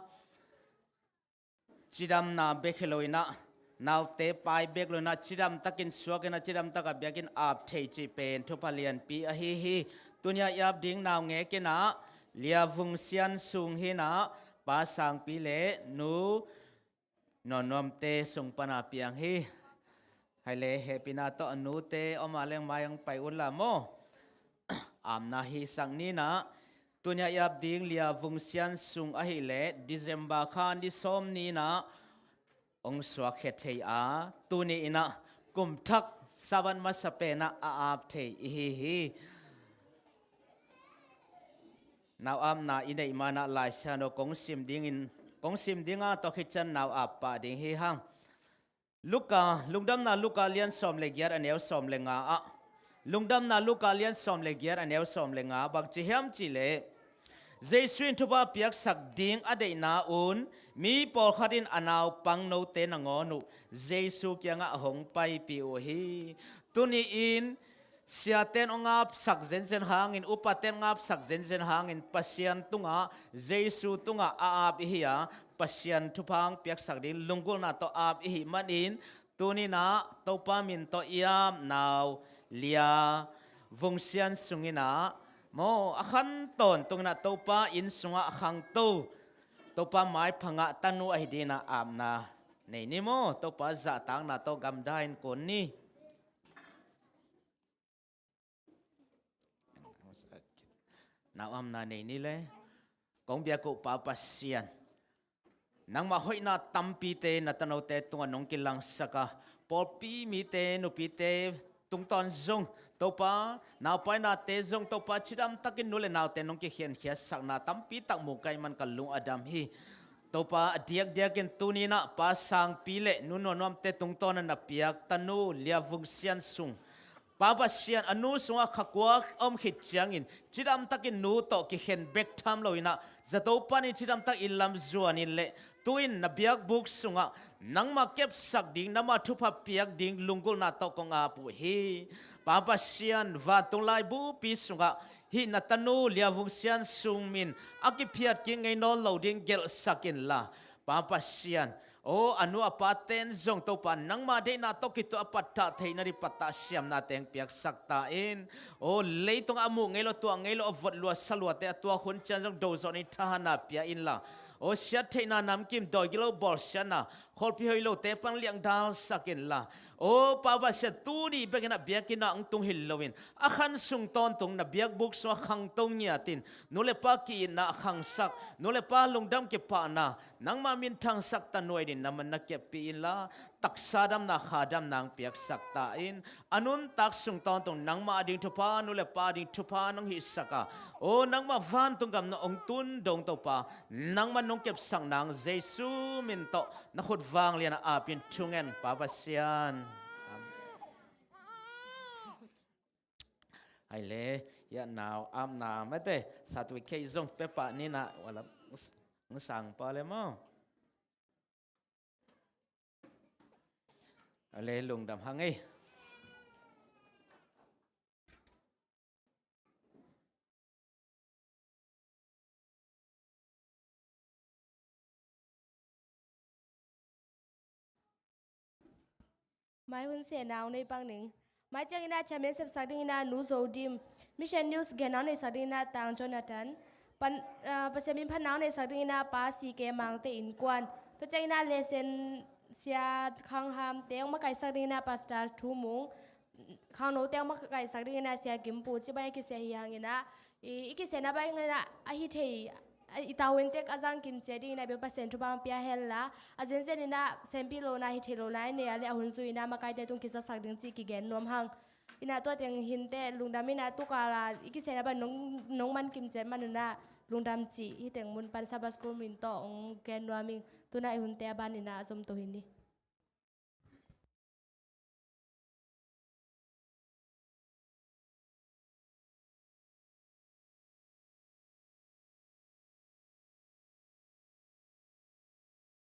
cidamna bek hi lo in ah, naute pai bek lo in ah, cidam takin suak in ah, cidam tak a biakinn ap thei cih pen thupha lianpi ahi hi. Tuni a i ap ding nau ngek in ah, Lia Vung Sian Sung hi in ah, Pa Sangpi le Nu Nua Nuamte sung pan a piang hi. Hai le, hehpihna tawh a nute om a leng mai ong pai un la maw. Apna hisak ni in ah, tuni a i ap ding Lia Vung Sian Sung ahih leh December kha ni sawm ni in ah ong suakkhia thei a, tuni in ah kum thak Sabbath masa pen ah a ap thei i hi hi. Nau apna i neih man ah Lai Siangtho kong sim dingin, kong sim ding a, tua khit ciang nau ap pah ding hi hang. Luka, Lungdamna Luka lian sawm le giat a neu sawm le nga ah. Lungdamna Luka lian sawm le giat a neu sawm le nga, bang ci hiam cih leh, Jesu in thupha piaksak ding a deihna un mi pawlkhat in a naupang note nangawn uh Jesu kiangah a hong paipih uh hi. Tuni in siate'n hong apsak zenzen hangin, upate'n hong apsak zenzen hangin, Pasian tungah, Jesu tungah a ap i hi a, Pasian thupha hong piaksak ding lunggulhna tawh ap i hih manin, tuni in ah Topa min tawh i ap nau Lia vungsian sungin ah maw, a khan tawntung in ah Topa inn sungah a khangto Topa maipha ngah tanu ahi dingin ah apna nei ni maw. Topa zahtakna tawh gamdai in kun ni. Nau amna nei ni le. Kong biak uh Pa Pasian, nangmah hoihna tampite na tanote tungah nong kilangsak a, pawlpi mite, nupite tungtawn zong Topa, naupainate zong Topa, cidamtakin nu le naute nong kikhenkhiatsakna tampi tak mu ka hih man ka lung a dam hi. Topa, a diakdiakin tuni-in ah Pa Sangpi le Nu Nuam Nuamte tungtawn a na piak tanu Lia Vung Sian Sung, Pa Pasian, a nu sungah kha kua a om khit ciangin cidamtakin nu tawh kikhen bek tham loin ah zato panin cidamtak inn lam zuanin le tu-in na biakbuk sungah nangmah kepsak ding, nangmah thupha piak ding lunggulhna tawh kong ap uh hi. Pa Pasian, vantung laibupi sungah hih na tanu Lia Vung Sian Sung min a kiphiat kik ngei nawn lo ding gelhsak inla, Pa Pasian, aw, a nu a paten zong Topa nangmah deihna tawh kituah a pattah theih nading pattah siamna teng piaksak ta in. Aw, leitungah a muh ngei lo, tuah ngei lo, a vot lua sa luate a tuak hun ciang zong do zawh nading thahatna pia inla, aw, siattheihna namkim, dawi gilo bawlsiatna, khualpi hoih lote pan liangdalsak inla, aw, Pa Pasian, tuni bekin ah biakinn ah hong tung hi loin a khan sung tawntung na biakbuk sungah khangto ngiatin nu le pa ki-itna a khangsak, nu le pa lungdam kipahna, nangmah minthangsak tanu ahi dingin na man na keppih inla, taksa damna, kha damna hong piaksak ta in. A nuntak sung tawntung nangmah ading thupha, nu le pa ading thupha nong hihsak a, aw, nangmah vantung gam na hong tun dong Topa, nangmah nong kepsak nang Jesu min tawh na khut vanglian a apin thungen, Pa Pasian. Amen. Hai le, ya nau amna mate, certificate zong pia pah ni na, wala, ng sang pa le maw. A le lungdam hang ei. Mai hun sehna hong nei pak ning. Mai ciangin ah chairman sepsak dingin ah Nu Zo Dim, Mission News genna hong neisak dingin ah Tang Jonathan, pan, ah, Pasian min phatna hong neisak dingin ah Pa C K Mangte innkuan, tua ciangin ah lesson sia Khang Ham te hong makaisak dingin ah Pastor Thu Mung, khangnote hong makaisak dingin ah Sia Kim Pu, cih bang a kiseh hi hangin ah, i, i kisehna bangin ah a hi thei, a, i tavuan tek a zang kim ciat dingin ah Biakpa Pasian thupha hong pia hen la, a zenzen in ah sempi lohna, hi thei lohna i nei a leh a hun zui in ah makaite tung kizaksak ding cih kigen nuam hang. In ah tua teng hi inteh, lungdam in ah, tu kal a i kisehna bang nong, nong man kim ciat man un ah lungdam cih hih teng mun pan Sabbath School min tawh hong gen nuam ing. Tu-in ah i hunte a ban in ah a zom to hi ni.